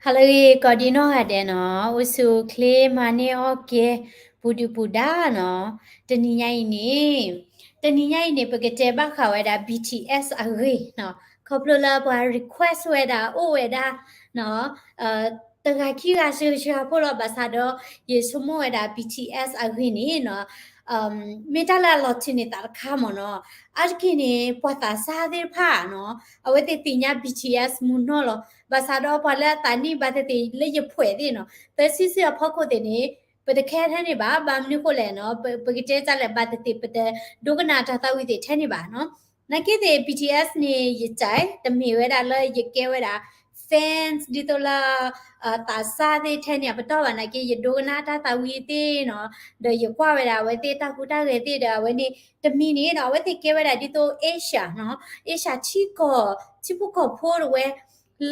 ဟါလၢအဂ့ၤ ကိးဒံနီၢ်ဂၤဒဲးနီၤ, အိၣ်ဆူၣ်အိၣ်ချ့ မၤန့ၢ်အီၣ်ကဲ ပူၤဒုၣ်ပူၤဒါနီၤ. တနံၤညါအံၤန့ၣ်, တနံၤညါအံၤန့ၣ် ပကတဲဘၣ်ဃးဝဲဒၣ် B T S အဂ့ၢ်နီၤ, ခီဖျိလၢပှၤ request ဝဲဒၣ် အိၣ်ဝဲဒၣ်နီၤ, တဂၤခံဂၤစှၤစှၤဖိလီၤ. ဘၣ်ဆၣ်ဒီး ယဆိကမိၣ်ဝဲဒၣ် B T S အဂ့ၢ်န့ၣ်နီၤ, မ့ၢ်တၢ်လၢအလီၤထုးန့ၢ်သးတခါမ့ၢ်နီၤ. အါတက့ၢ်န့ၣ် ပှၤသးစၢ်သ့ၣ်တဖၣ်နီၤ, အဝဲသ့ၣ်သ့ၣ်ညါ B T S မုၢ်နီၢ်လီၤ. ဘၣ်ဆၣ်ဒီးပှၤလၢအသးနံၣ်ဘၣ်သ့ၣ်သ့ၣ်လၢယဖှဲးသ့ၣ်နီၤ, သၢဆံဆံအဖီခိၣ်သ့ၣ်န့ၣ် ပတခဲထဲန့ၣ်ဘၣ်. ဘၣ်မနုၤဃိလဲၣ်နီၤ, ပကတဲတၢ်လဲၣ် ဘၣ်သ့ၣ်သ့ၣ် ပတဒိကနၣ်တၢ်သးဝံၣ်သ့ၣ်ထဲန့ၣ်ဘၣ်နီၤ. နာ်က့သ့ၣ် B T S န့ၣ် ယကဲ တမ့ၢ်ဝဲဒၣ်လၢယကဲဝဲဒၣ် fans ဒ်သိးလၢ သးစၢ်သ့ၣ်ထဲန့ၣ် အပတီၢ်ဘၣ်. နာ်က့ ယဒိကနၣ်တၢ်သးဝံၣ်သ့ၣ်နီၤ, ဒီးယကွၢ်ဝဲဒၣ်အဝဲသ့ၣ်တၢ်ဟူးတၢ်ဂဲၤသ့ၣ်ဒီး အဝဲန့ၣ် တမံၤန့ၣ်ဒီး အဝဲသ့ၣ်ကဲဝဲဒၣ်ဒ်သိး Asia နီၤ, Asia ထံကီၢ် ထံဖိကီၢ်ဖိတဝဲ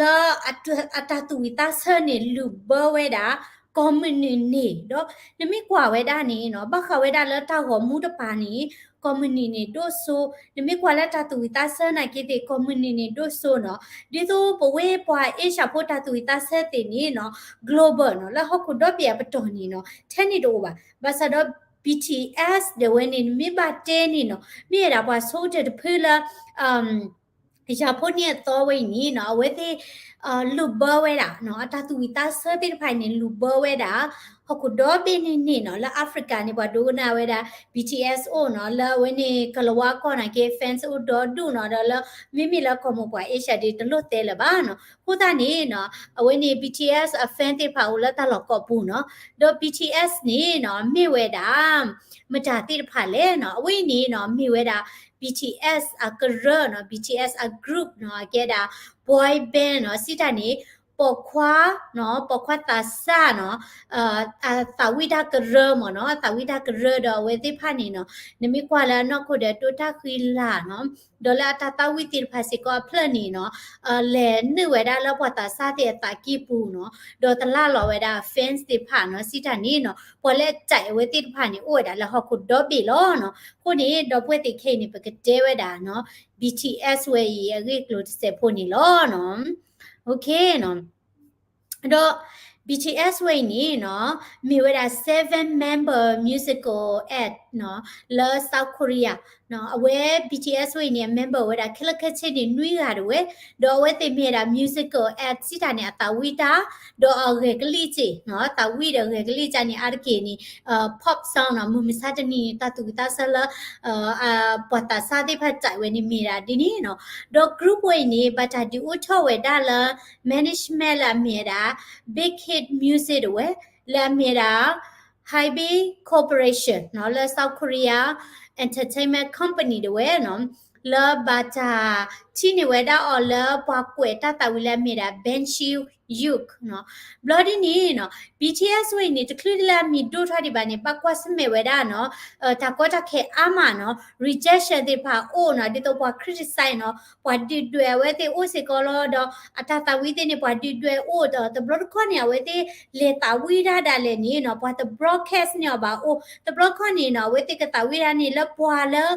လၢအတၢ်သူၣ်ဝံၣ်သးဆၢန့ၣ် လုၢ်ဘၢဝဲဒၣ် ကိးမုၢ်နံၤန့ၣ်, ဒီးနမ့ၢ်ကွၢ်ဝဲဒၣ်န့ၣ်နီၤ, ဘၣ်ဃးဝဲဒၣ်လၢတၢ်ဂီၤမူတပၤန့ၣ် ကိးမုၢ်နံၤန့ၣ်ဒိၣ်စိ, နမ့ၢ်ကွၢ်လၢတၢ်သူၣ်ဝံၣ်သးဆၢနာ်က့သ့ၣ် ကိးမုၢ်နံၤန့ၣ်ဒိၣ်စိနီၤ. ဒ်သိးပဝဲပှၤ Asia ဖိတၢ်သူၣ်ဝံၣ်သးဆၢသ့ၣ်န့ၣ်နီၤ, global နီၤ, လၢဟီၣ်ခိၣ်ဒီဘ့ၣ်အပတီၢ်န့ၣ်နီၤ, ထဲန့ၣ်တအိၣ်ဘၣ်. ဘၣ်ဆၣ်ဒီး B T S ဒၣ်ဝဲန့ၣ် နမ့ၢ်ဘၣ်တဲန့ၣ်နီၤ, မ့ၢ်ဝဲဒၣ်ပှၤဆိကတၢၢ်တဖုလၢ ယၤဖိန့ၢ်အသီဝဲအံၤန့ၣ်နီၤ, အဝဲသ့ၣ် လုၢ်ဘၢဝဲဒၣ်နီၤ, အတၢ်သူၣ်ဝံၣ်သးဆၢသ့ၣ်တဖၣ်အံၤန့ၣ် လုၢ်ဘၢဝဲဒၣ် ဟီၣ်ခိၣ်ဒီဘ့ၣ်န့ၣ်န့ၣ်နီၤ. လၢ Africa န့ၣ် ပှၤဒိကနၣ်ဝဲဒၣ် B T S အိၣ်နီၤ, လၢအဝဲန့ၣ် ကလၤဝါကီၢ်နာ်က့ fans အိၣ်ဒီဒူၣ်နီၤ, ဒီးလၢ မ့မ့ၢ်လၢကီၢ်မိၢ်ပှၢ် Asia ဒၣ်တလိၣ်တဲလၢၤဘၣ်နီၤ. အဃိသတးန့ၣ်နီၤ, အဝဲန့ၣ် B T S အ fan သ့ၣ်တဖၣ်အိၣ်လၢတၢ်လီၢ်ကိးပူၤနီၤ, ဒီး B T S န့ၣ်နီၤ, မ့ၢ်ဝဲဒၣ် မတၤသ့ၣ်တဖၣ်လဲၣ်နီၤ. အဝဲအံၤန့ၣ်နီၤ, မ့ၢ်ဝဲဒၣ် B T S အကရၢနီၤ, B T S အ group နီၤ, အကဲဒၣ် boy band နီၤ, စံးတၢ်န့ၣ် ပိာ်ခွါနီၤ, ပိာ်ခွါသးစၢ်နီၤ, အသးဝံၣ်တၢ်ကရၢမ့ၢ်နီၤ, အသးဝံၣ်တၢ်ကရၢဒီးအဝဲသ့ၣ်တဖၣ်န့ၣ်နီၤ, နမ့ၢ်ကွၢ်လၢအနီၢ်ခိဒီးတိၢ်တၢ်ဃံလၤနီၤ, ဒီးလၢအတၢ်သးဝံၣ်သ့ၣ်တဖၣ်စ့ၢ်ကီးအဖျၢၣ်န့ၣ်နီၤ, လဲၤနုာ်ဝဲဒၣ်လၢပှၤသးစၢ်သ့ၣ်အသးကံၢ်ပူၤနီၤ, ဒီးတလၢ်လီၤဝဲဒၣ် fans သ့ၣ်တဖၣ်နီၤ, စံးတၢ်န့ၣ်နီၤ, ပှၤလၢအတၢ်အဝဲသ့ၣ်တဖၣ်န့ၣ် အိၣ်ဝဲဒၣ်လၢဟီၣ်ခိၣ်ဒီဘ့ၣ်လီၤနီၤ. အဃိန့ၣ် ဒီပုၢ်ဝဲၢ်သ့ၣ်ခဲအံၤန့ၣ် ပကတဲဝဲဒၣ်နီၤ, B T S ဝဲအံၤအဂ့ၢ်အကျိၤတစဲးဖိန့ၣ်လီၤနီၤ. Okay နီၤ. ဒီး B T S ဝဲအံၤန့ၣ်နီၤ, မ့ၢ်ဝဲဒၣ် seven member musical act နီၤ, လၢ South Korea နီၤ. အဝဲ B T S ဝဲအံၤန့ၣ် အ member ဝဲဒၣ် ခဲလၢာ်ခဲဆ့န့ၣ် နွံဂၤတဝဲ, ဒီးအဝဲသ့ၣ်မ့ၢ်ဝဲဒၣ် musical act စံးတၢ်န့ၣ် အသးဝံၣ်တၢ်, ဒီးအဂဲၤကလံၣ်စ့ၢ်နီၤ, သးဝံၣ်ဒီးဂဲၤကလံၣ်စ့ၢ်န့ၣ် အါတက့ၢ်န့ၣ် pop song နီၤ, မုၢ်မဆါတနံၤန့ၣ် တၢ်သူၣ်ဝံၣ်သးဆၢလၢ ပှၤသးစၢ်သ့ၣ်တဖၣ်တၢ်ဝဲန့ၣ်မ့ၢ်ဒၣ်ဒ်န့ၣ်နီၤ. ဒီး group ဝဲအံၤန့ၣ် ဘၣ်တၢ်ဒုးအိၣ်ထီၣ်ဝဲဒၣ်လၢ management လၢအမ့ၢ်ဝဲဒၣ် Big Hit Music တဝဲ, လၢအမ့ၢ်ဝဲဒၣ် Hybe Corporation နီၤ, လၢ South Korea entertainment company တဝဲနီၤ, လၢဘၣ်တၢ်ထံၣ်န့ၢ်ဝဲဒၣ်အီၤလၢပှၤကွဲးတၢ်သးဝံၣ်လၢအမ့ၢ်ဒၣ် Banseo Yuk နီၤ. ဘျီဒ်န့ၣ်နီၤ, B T S ဝဲအံၤန့ၣ် တချုးလၢအမံၤဒိၣ်ထီၣ်ဒံးဘၣ်န့ၣ် ဘၣ်ကွၢ်ဆၢၣ်မဲာ်ဝဲဒၣ်နီၤ, တၢ်ကီတၢ်ခဲအါမးနီၤ, rejection သ့ၣ်တဖၣ်အိၣ်နီၤ, ဒ်သိးပှၤ criticize နီၤ, ပှၤဒုၣ်ဒွဲၣ်အဝဲသ့ၣ်အိၣ်စ့ၢ်ကီးလီၤ. ဒီးအတၢ်သးဝံၣ်သ့ၣ်န့ၣ် ပှၤဒုၣ်ဒွဲၣ်အိၣ်ဒီး တဘျီတခီၣ်န့ၣ် အဝဲသ့ၣ်လဲၤသးဝံၣ်တၢ်ဒၣ်လဲာ်န့ၣ်နီၤ, ပှၤတ broadcast န့ၢ်အီၤဘၣ်အိၣ်, တဘျီတခီၣ်န့ၣ်နီၤ, အဝဲသ့ၣ်ကသးဝံၣ်တၢ်န့ၣ်လၢပှၤလၢ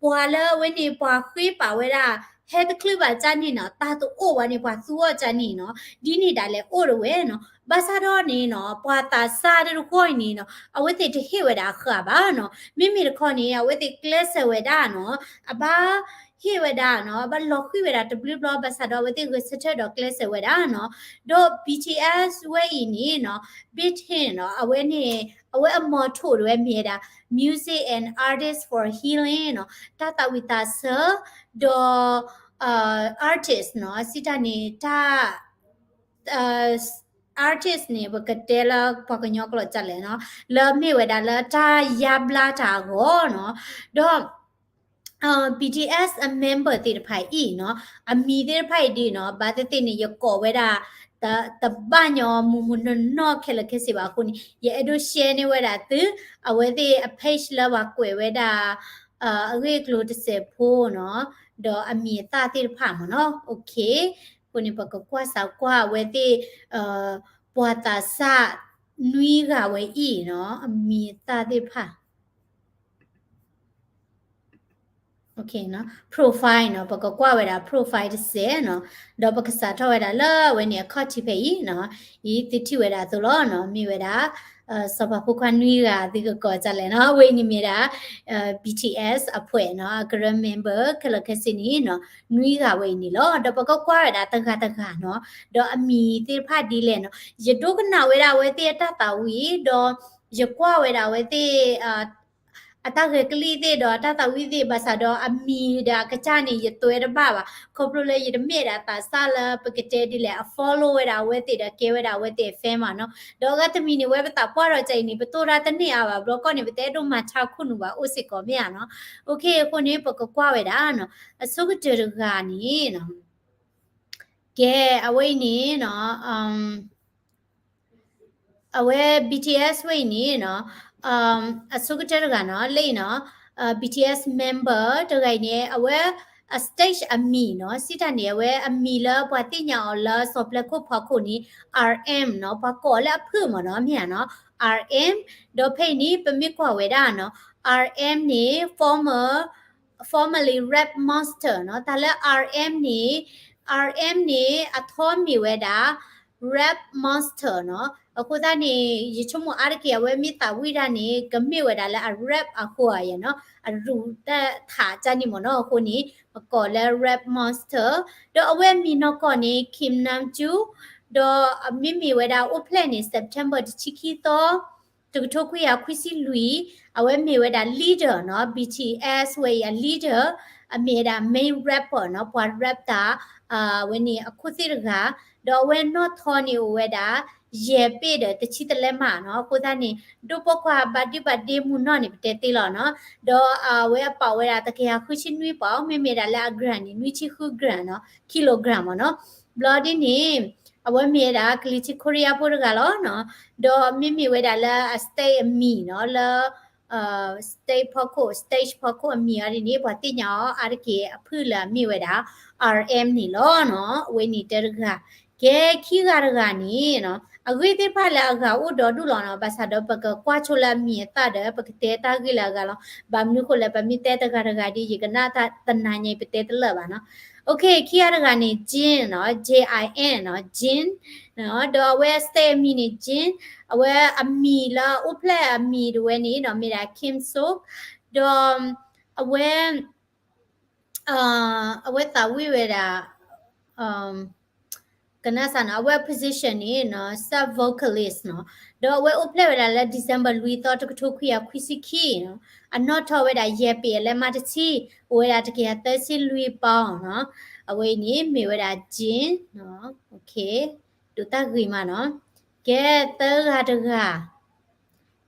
ပှၤလၢအဝဲန့ၣ် ပှၤဃ့ပာ်ဝဲဒၣ် ဟဲတချုးဘၣ်ကၢ်န့ၣ်နီၤ, တၢ်တအိၣ်ဘၣ်န့ၣ် ပှၤသူအီၤကၢ်န့ၣ်နီၤ, ဒ်န့ၣ်ဒၣ်လဲာ်အိၣ်တဝဲနီၤ. ဘၣ်ဆၣ်ဒီးန့ၣ်နီၤ, ပှၤသးစၢ်တဂီၢ်အံၤန့ၣ်နီၤ, အဝဲသ့ၣ်တဟ့ၣ်ဝဲဒၣ်အဃၢၤဘၣ်နီၤ. မ့မ့ၢ်တခီန့ၣ် အဝဲသ့ၣ်ကျဲးစၢးဝဲဒၣ်နီၤ, အဘၣ်ဟ့ၣ်ဝဲဒၣ်နီၤ, အဘၣ်လီၤဃံၤဝဲဒၣ်တဘျုးဘျီ, ဘၣ်ဆၣ်ဒီးအဝဲသ့ၣ်ဂဲၤဆၢထၢၣ်ဒီးကျဲးစၢးဝဲဒၣ်နီၤ. ဒီး B T S ဝဲအံၤန့ၣ်နီၤ, Big Hit နီၤ, အဝဲန့ၣ် အဝဲအ motto တဝဲမ့ၢ်ဝဲဒၣ် Music and Artists for Healing နီၤ, တၢ်သးဝံၣ်သးဆၢ ဒီး artist နီၤ, စံးတၢ်န့ၣ် တၢ် artist န့ၣ် ပကတဲလၢပှၤကညီကျိာ်ဒ်လဲၣ်နီၤ, လၢမ့ၢ်ဝဲဒၣ်လၢတၢ်ယါဘျါတၢ်အဂီၢ်နီၤ. ဒီး B T S အ member သ့ၣ်တဖၣ်အံၤနီၤ, အမံၤသ့ၣ်တဖၣ်အံၤဒ်နီၤ, ဘၣ်သ့ၣ်သ့ၣ်န့ၣ် ယကိးဝဲဒၣ် တဘၣ်ညီမုၢ်မုၢ်နီၢ်နီၢ်ခဲလၢာ်ခဲဆ့ဘၣ်အဃိန့ၣ်, ယအဲၣ်ဒိး share န့ၢ်ဝဲဒၣ်သု အဝဲသ့ၣ်အ page လၢပှၤကွဲးဝဲဒၣ် အဂ့ၢ်အကျိၤတစဲးဖိနီၤ, ဒီးအမံၤအသၣ်သ့ၣ်တဖၣ်မ့ၢ်နီၤ. Okay, အဃိန့ၣ် ပကကွၢ်စးကွၢ်အဝဲသ့ၣ် ပှၤသးစၢ်နွံဂၤဝဲအံၤနီၤ, အမံၤအသၣ်သ့ၣ်တဖၣ် profile နီၤ, ပကကွၢ်ဝဲဒၣ် profile တစဲးနီၤ, ဒီးပကစးထီၣ်ဝဲဒၣ်လၢအဝဲန့ၣ်အခီၣ်ထံးဖဲအံၤနီၤ, အံၤသုထံၣ်ဝဲဒၣ်အသိးလီၤနီၤ, မ့ၢ်ဝဲဒၣ် စီၤပၤဖိခွါနွံဂၤသုကကိးဒ်လဲၣ်နီၤ, အဝဲအံၤန့ၣ်မ့ၢ်ဒၣ် BTS အဖှဲးနီၤ, အကရၢ member ခဲလၢာ်ခဲဆ့န့ၣ်နီၤ, နွံဂၤဝဲအံၤန့ၣ်လီၤ. ဒီးပကကွၢ်ဝဲဒၣ်တဂၤတဂၤနီၤ, ဒီးအမံၤသ့ၣ်တဖၣ်ဒ်လဲၣ်နီၤ, ယဒိကနၣ်ဝဲဒၣ်အဝဲသ့ၣ်အတၢ်သးဝံၣ်, ဒီးယကွၢ်ဝဲဒၣ်အဝဲသ့ၣ် အတၢ်ဂဲၤကလံၣ်သ့ၣ်ဒီးအတၢ်သးဝံၣ်သ့ၣ် ဘၣ်ဆၣ်ဒီးအမံၤဒီးအကစၢ်န့ၣ် ယတွဲတဘၣ်ဘၣ်, ခီဖျိလၢယတမ့ၢ်ဒၣ်သးစၢ်လၢပကတဲဒ်လဲၣ် အ follow ဝဲဒၣ်အဝဲသ့ၣ်ဒီးကဲဝဲဒၣ်အဝဲသ့ၣ်အ fan မးနီၤ, ဒီးအဂၤတမံၤန့ၣ် ဝဲပသးပှၢ်ထီၣ်ကအံၤန့ၣ် ပတိၢ်တၢ်တန့ၢ်အါဘၣ်, ဘျီကီၢ်န့ၣ် ပတအဲၣ်ဒိးမၤဆါခိၣ်နူာ်ဘၣ် အိၣ်စ့ၢ်ကီးမ့ၢ်ဧါနီၤ, အဃိန့ၣ် ပကကွၢ်ဝဲဒၣ်နီၤ, အဆိကတၢၢ်တဂၤန့ၣ်နီၤ ကဲ အဝဲအံၤန့ၣ်နီၤ, အဝဲ BTS ဝဲအံၤန့ၣ်နီၤ, အဆိကတၢၢ်တဂၤနီၤ, လၢအံၤနီၤ, BTS member တဂၤအံၤန့ၣ် အဝဲအ stage အမံၤနီၤ, စံးတၢ်န့ၣ် အဝဲအမံၤလၢပှၤသ့ၣ်ညါအီၤလၢစီၤပျဲခိၣ်ဖီခိၣ်န့ၣ် RM နီၤ, ပှၤကိးအီၤလၢအဖုၣ်မးနီၤ, မ့ၢ်ဧါနီၤ, RM, ဒီးဖဲအံၤန့ၣ် ပမ့ၢ်ကွၢ်ဝဲဒၣ်နီၤ, RM န့ၣ် former formerly Rap Monster နီၤ, တၢ်လၢ RM န့ၣ်, RM န့ၣ် အထီမ့ၢ်ဝဲဒၣ် Rap Monster နီၤ, အဃိသတးန့ၣ် ယဆိကမိၣ်အါတက့ၢ် အဝဲမ့ၢ်သးဝံၣ်တၢ်န့ၣ် ကမ့ၢ်ဝဲဒၣ်လၢအ rap အဃိဧါနီၤ, အရူးတၢ်ထးကၢ်န့ၣ်မးနီၤ, အဃိန့ၣ် ပကိးလၢ Rap Monster, ဒီးအဝဲအမံၤနီၢ်ကီၢ်န့ၣ် Kim Namgyu, ဒီးအမ့မ့ၢ်ဝဲဒၣ်အိၣ်ဖျဲၣ်န့ၣ် September တဆံခံသီ တကထိခွံကယၤခွံဆံလွံၢ်, အဝဲမ့ၢ်ဝဲဒၣ် leader နီၤ, BTS ဝဲအံၤအ leader, အမ့ၢ်ဝဲဒၣ် main rapper နီၤ, ပှၤ rap တၢ်, အဝဲန့ၣ်အခိၣ်သ့ၣ်တဂၤ, ဒီးအဝဲနီၢ်ထီန့ၣ်အိၣ်ဝဲဒၣ် ယဲၢ်ပ့ၣ်ဒီးတဆံတလဲမးနီၤ, အဃိသတးန့ၣ် ဒိၣ်ပိာ်ခွါဘၣ်ဒ့ဘၣ်ဒ့မုၢ်နီၢ်န့ၣ် ပတဲသ့လီၤနီၤ, ဒီးအဝဲအပာ်ဝဲဒၣ်တကယၤဃုဆံနွံပီၣ်, မ့မ့ၢ်ဒၣ်လၢအ gram န့ၣ် နွံဆံဃု gram နီၤ, kilogram မးနီၤ, ဘျီဒ်န့ၣ် အဝဲမ့ၢ်ဝဲဒၣ်ကလံၤထံးခိရံယါဖိတဂၤလီၤနီၤ, ဒီးမ့မ့ၢ်ဝဲဒၣ်လၢအ stage အမံၤနီၤ, လၢ stage ဖီခိၣ်, stage ဖီခိၣ်အမံၤအီၤဒ်န့ၣ် ပှၤသ့ၣ်ညါအီၤအါတက့ၢ်အဖုၣ်လၢအမ့ၢ်ဝဲဒၣ် RM န့ၣ်လီၤနီၤ, အဝဲန့ၣ်တဂၤ, ကဲခံဂၤတဂၤန့ၣ်နီၤ, အဂ့ၢ်သ့ၣ်တဖၣ်လၢအဂၤအိၣ်ဒီဒူၣ်လီၤနီၤ, ဘၣ်ဆၣ်ဒီးပကကွၢ်ဆိလၢအမံၤအသၣ်ဒီး ပကတဲတၢ်ဂ့ၢ်လၢအဂၤလီၤ, ဘၣ်မနုၤဃိလဲၣ် ပမ့ၢ်တဲတဂၤတဂၤဒီး ယကနၣ်တၢ်တနၤညါ ပတဲတလၢာ်ဘၣ်နီၤ, ခံဂၤတဂၤန့ၣ် Jin နီၤ, J I N နီၤ, Jin နီၤ, ဒီးအဝဲ stage အမံၤန့ၣ် Jin, အဝဲအမံၤလၢအအိၣ်ဖျဲၣ်အမံၤတဝဲန့ၣ်နီၤ မ့ၢ်ဒၣ် Kim Seok, ဒီးအဝဲ အဝဲသးဝံၣ်ဝဲဒၣ် ကနၣ်စၢ်နီၤ, အဝဲအ position န့ၣ်နီၤ sub vocalist နီၤ, ဒီးအဝဲအိၣ်ဖျဲၣ်ဝဲဒၣ်လၢ December လွံၢ်သီ တကထိခွံကယၤခွံဆံခံနီၤ, အနီၣ်ထီၣ်ဝဲဒၣ်ယဲၢ်ပ့ၣ်အလဲမးတဆံ, အိၣ်ဝဲဒၣ်တကယၤသၢဆံလွံၢ်ပီၣ်နီၤ, အဝဲအံၤန့ၣ်မ့ၢ်ဝဲဒၣ် Jin နီၤ, ဒိးတၢ်ဂ့ၤမးနီၤ, ကဲသၢဂၤတဂၤ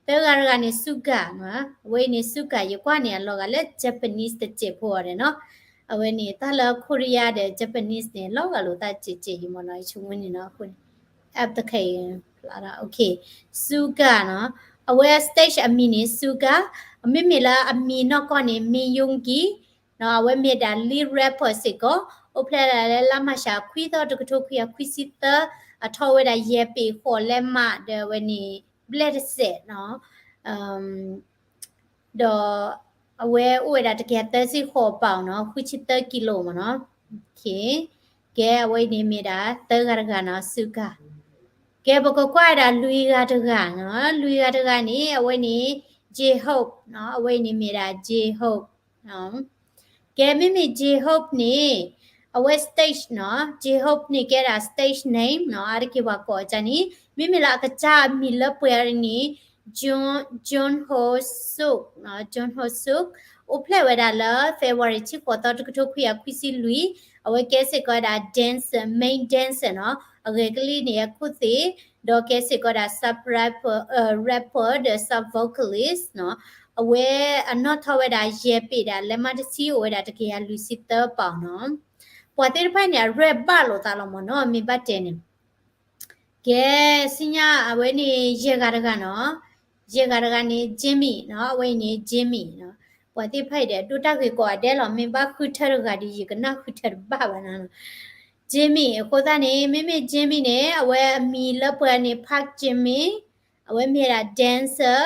သၢဂၤတဂၤန့ၣ် Suga နီၤ, အဝဲအံၤန့ၣ် Suga ယကွၢ်န့ၣ် အလီၤဂာ်လၢ Japanese တစဲးဖိအီၤဒီးနီၤ, အဝဲန့ၣ် တၢ်လၢ Korea ဒီး Japanese န့ၣ် လီၤဂာ်လိာ်သးစဲးစဲးယံၤမ့ၢ်နီၤ, ယဆိကမိၣ်န့ၣ်နီၤ, အဝဲ app တခါအံၤ ဖျါထီၣ် Suga နီၤ, အဝဲ stage အမံၤန့ၣ် Suga, မ့မ့ၢ်လၢအမံၤနီၢ်ကီၢ်န့ၣ် Min Yoongi နီၤ, အဝဲမ့ၢ်ဒၣ် lead rapper စ့ၢ်ကီး, အိၣ်ဖျဲၣ်ဒၣ်လၢလါမၢ်ၡးခွံသီ တကထိခွံကယၤခွံဆံသၢ, အထီၣ်ဝဲဒၣ်ယဲၢ်ပ့ၣ်ဃိးလဲမး ဒီးအဝဲန့ၣ် ဘျဲၣ်တစဲးနီၤ, ဒီးအဝဲအိၣ်ဝဲဒၣ်တကယၤသၢဆံဃိးပီၣ်နီၤ, ဃုဆံသၢကံလိမ့ၢ်နီၤ, ကဲ အဝဲအံၤန့ၣ်မ့ၢ်ဒၣ်သၢဂၤတဂၤနီၤ, Suga, ကဲ ပကကွၢ်ဝဲဒၣ်လွံၢ်ဂၤတဂၤနီၤ, လွံၢ်ဂၤတဂၤန့ၣ် အဝဲန့ၣ် J-Hope နီၤ, အဝဲအံၤန့ၣ်မ့ၢ်ဒၣ် J-Hope နီၤ, ကဲ မ့မ့ၢ် J-Hope န့ၣ် အဝဲ stage နီၤ, J-Hope န့ၣ်ကဲဒၣ် stage name နီၤ, အါတက့ၢ်ပှၤကိးအီၤန့ၣ်, မ့မ့ၢ်လၢအကစၢ်အမံၤလၢပှဲၤအီၤန့ၣ် Jun, Jun Ho Suk နီၤ, Jun Ho Suk, အိၣ်ဖျဲၣ်ဝဲဒၣ်လၢ February တဆံဃိးသီ တကထိခွံကယၤခွံဆံလွံၢ်, အဝဲကဲစ့ၢ်ကီးဝဲဒၣ် dancer, main dancer နီၤ, အဂဲၤကလံၣ်န့ၣ်အခိၣ်သ့ၣ်, ဒီးကဲစ့ၢ်ကီးဒၣ် sub rapper, rapper ဒီး sub vocalist နီၤ, အဝဲအနီၣ်ထီၣ်ဝဲဒၣ်ယဲၢ်ပ့ၣ်ဒၣ်လဲမးတဆံ အိၣ်ဝဲဒၣ်တကယၤလွံၢ်ဆံသၢပီၣ်နီၤ, ပှၤသ့ၣ်တဖၣ်န့ၣ် အရဲၣ်ဘၣ်လိာ်သးလီၤမ့ၢ်နီၤ, မ့ၢ်ဘၣ်တဲန့ၣ် ကဲ စံညါ အဝဲန့ၣ် ယဲၢ်ဂၤတဂၤနီၤ, ယဲၢ်ဂၤတဂၤန့ၣ် Jimmy နီၤ, အဝဲအံၤန့ၣ် Jimmy နီၤ, ပှၤသ့ၣ်တဖၣ်အံၤဒီး ဒိၣ်တၢ်ဂ့ၤကိးဂၤဒဲးလီၤ, မ့ၢ်ဘၣ်ဃုထၢတဂၤဒီး ယကနၣ်ဃုထၢတဘၣ်ဘၣ်နီၤ, Jimmy အဃိသတးန့ၣ် မ့မ့ၢ် Jimmy န့ၣ် အဝဲအမံၤလၢပှဲၤန့ၣ် Park Jimin, အဝဲမ့ၢ်ဒၣ် dancer,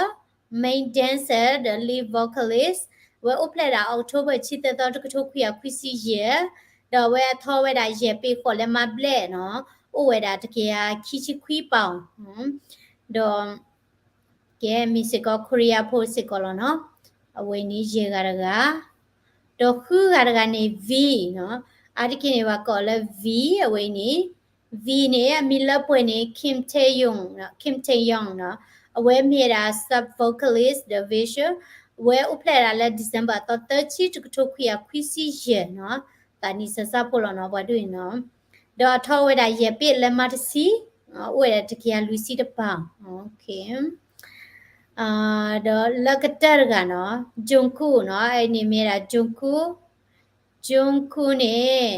main dancer ဒီး lead vocalist, အဝဲအိၣ်ဖျဲၣ်ဒၣ် October တဆံသၢသီ တကထိခွံကယၤခွံဆံယဲၢ်, ဒီးအဝဲအထီဝဲဒၣ်ယဲၢ်ပ့ၤဃီးလၢ မါဘျဲၣ်နီၤ, အိၣ်ဝဲဒၣ်တကယၤခံဆံခွံပီၣ်, ဒီး ကဲ မ့ၢ်စ့ၢ်ကီး Korea ဖိစ့ၢ်ကီးလီၤနီၤ, အဝဲန့ၣ်ယဲၢ်ဂၤတဂၤ, ဒီးဃုဂၤတဂၤန့ၣ် V နီၤ, အါတက့ၢ်န့ၣ် ပှၤကိးလၢ V အဝဲန့ၣ်, V န့ၣ် အမံၤလၢပှဲၤန့ၣ် Kim Tae-young နီၤ, Kim Tae-young နီၤ, အဝဲမ့ၢ်ဝဲဒၣ် sub vocalist ဒီး visual, အဝဲအိၣ်ဖျဲၣ်ဒၣ်လၢ December သီသၢဆံ တကထိခွံကယၤခွံဆံယဲၢ်နီၤ, သးနံၣ်စၢ်စၢ်ဖိလီၤနီၤ ပှၤဒ်အံၤနီၤ, ဒီးအထီဝဲဒၣ်ယဲၢ်ပ့ၤလၢ မါတဆံ, အိၣ်ဝဲဒၣ်တကယၤလွံၢ်ဆံတပီၣ်, ဒီးလၢကတၢၢ်တဂၤနီၤ, Jungkook နီၤ, အန့ၣ်မ့ၢ်ဒၣ် Jungkook, Jungkook န့ၣ်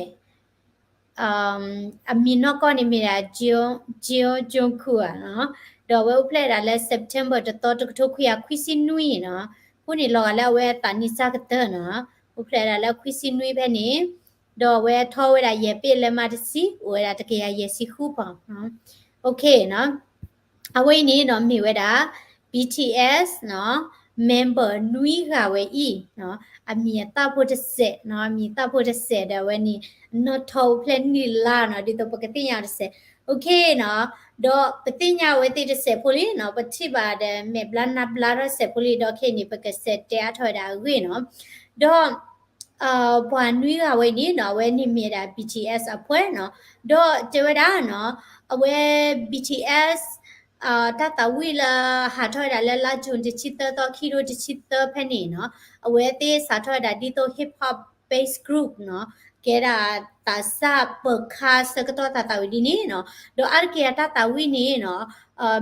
အမံၤနီၢ်ကီၢ်န့ၣ်မ့ၢ်ဒၣ် Jeo, Jeo Jungkook ဧါနီၤ, ဒီးအဝဲအိၣ်ဖျဲၣ်ဒၣ်လၢ September တသီ တကထိခွံကယၤခွံဆံနွံနီၤ, အဃိန့ၣ်လီၤဂာ်လၢအဝဲအသးနံၣ်စၢ်ကတၢၢ်နီၤ, အိၣ်ဖျဲၣ်ဒၣ်လၢခွံဆံနွံဖဲန့ၣ်, ဒီးအဝဲထီဝဲဒၣ်ယဲၢ်ပ့ၤလၢ မါတဆံ, အိၣ်ဝဲဒၣ်တကယၤယဲၢ်ဆံဃုပီၣ်, အဝဲအံၤန့ၣ်နီၤ မ့ၢ်ဝဲဒၣ် BTS နီၤ, member နွံဂၤဝဲအံၤနီၤ, အမံၤအသၣ်ဖိတစဲးနီၤ, အမံၤအသၣ်ဖိတစဲးဒီးအဝဲန့ၣ် နီၢ်ထီၣ်အိၣ်ဖျဲၣ်န့ၢ်လါနီၤ, ဒ်သိးပကသ့ၣ်ညါတစဲး, အဃိနီၤ, ဒီးပသ့ၣ်ညါအဝဲသ့ၣ်တစဲးဖိလံနီၤ, ပထံၣ်ဘၣ်ဒီးမဲာ်ဘျါနါဘျါထီၣ်စဲးဖိလံ, ဒီးခဲအံၤန့ၣ် ပကစဲးတဲအါထီၣ်ဝဲဒၣ်အဂ့ၢ်နီၤ, ဒီး ပှၤနွံဂၤဝဲန့ၣ်နီၤ, အဝဲန့ၣ်မ့ၢ်ဒၣ် BTS အဖှဲၣ်နီၤ, ဒီးတဲဝဲဒၣ်နီၤ, အဝဲ BTS တၢ်သးဝံၣ်လၢဟးထီၣ်ဝဲဒၣ်လၢလါ June တဆံသၢသီ ခံကထိတဆံသၢဖဲန့ၣ်နီၤ, အဝဲသ့ၣ်စးထီၣ်ဝဲဒၣ်ဒ်သိး hip hop base group နီၤ, ကဲဒၣ်သးစၢ်ပၢၤခါဆၢကတီၢ်သးသးဝံၣ်ဒ်န့ၣ်နီၤ, ဒီးအါတက့ၢ်အတၢ်သးဝံၣ်န့ၣ်နီၤ,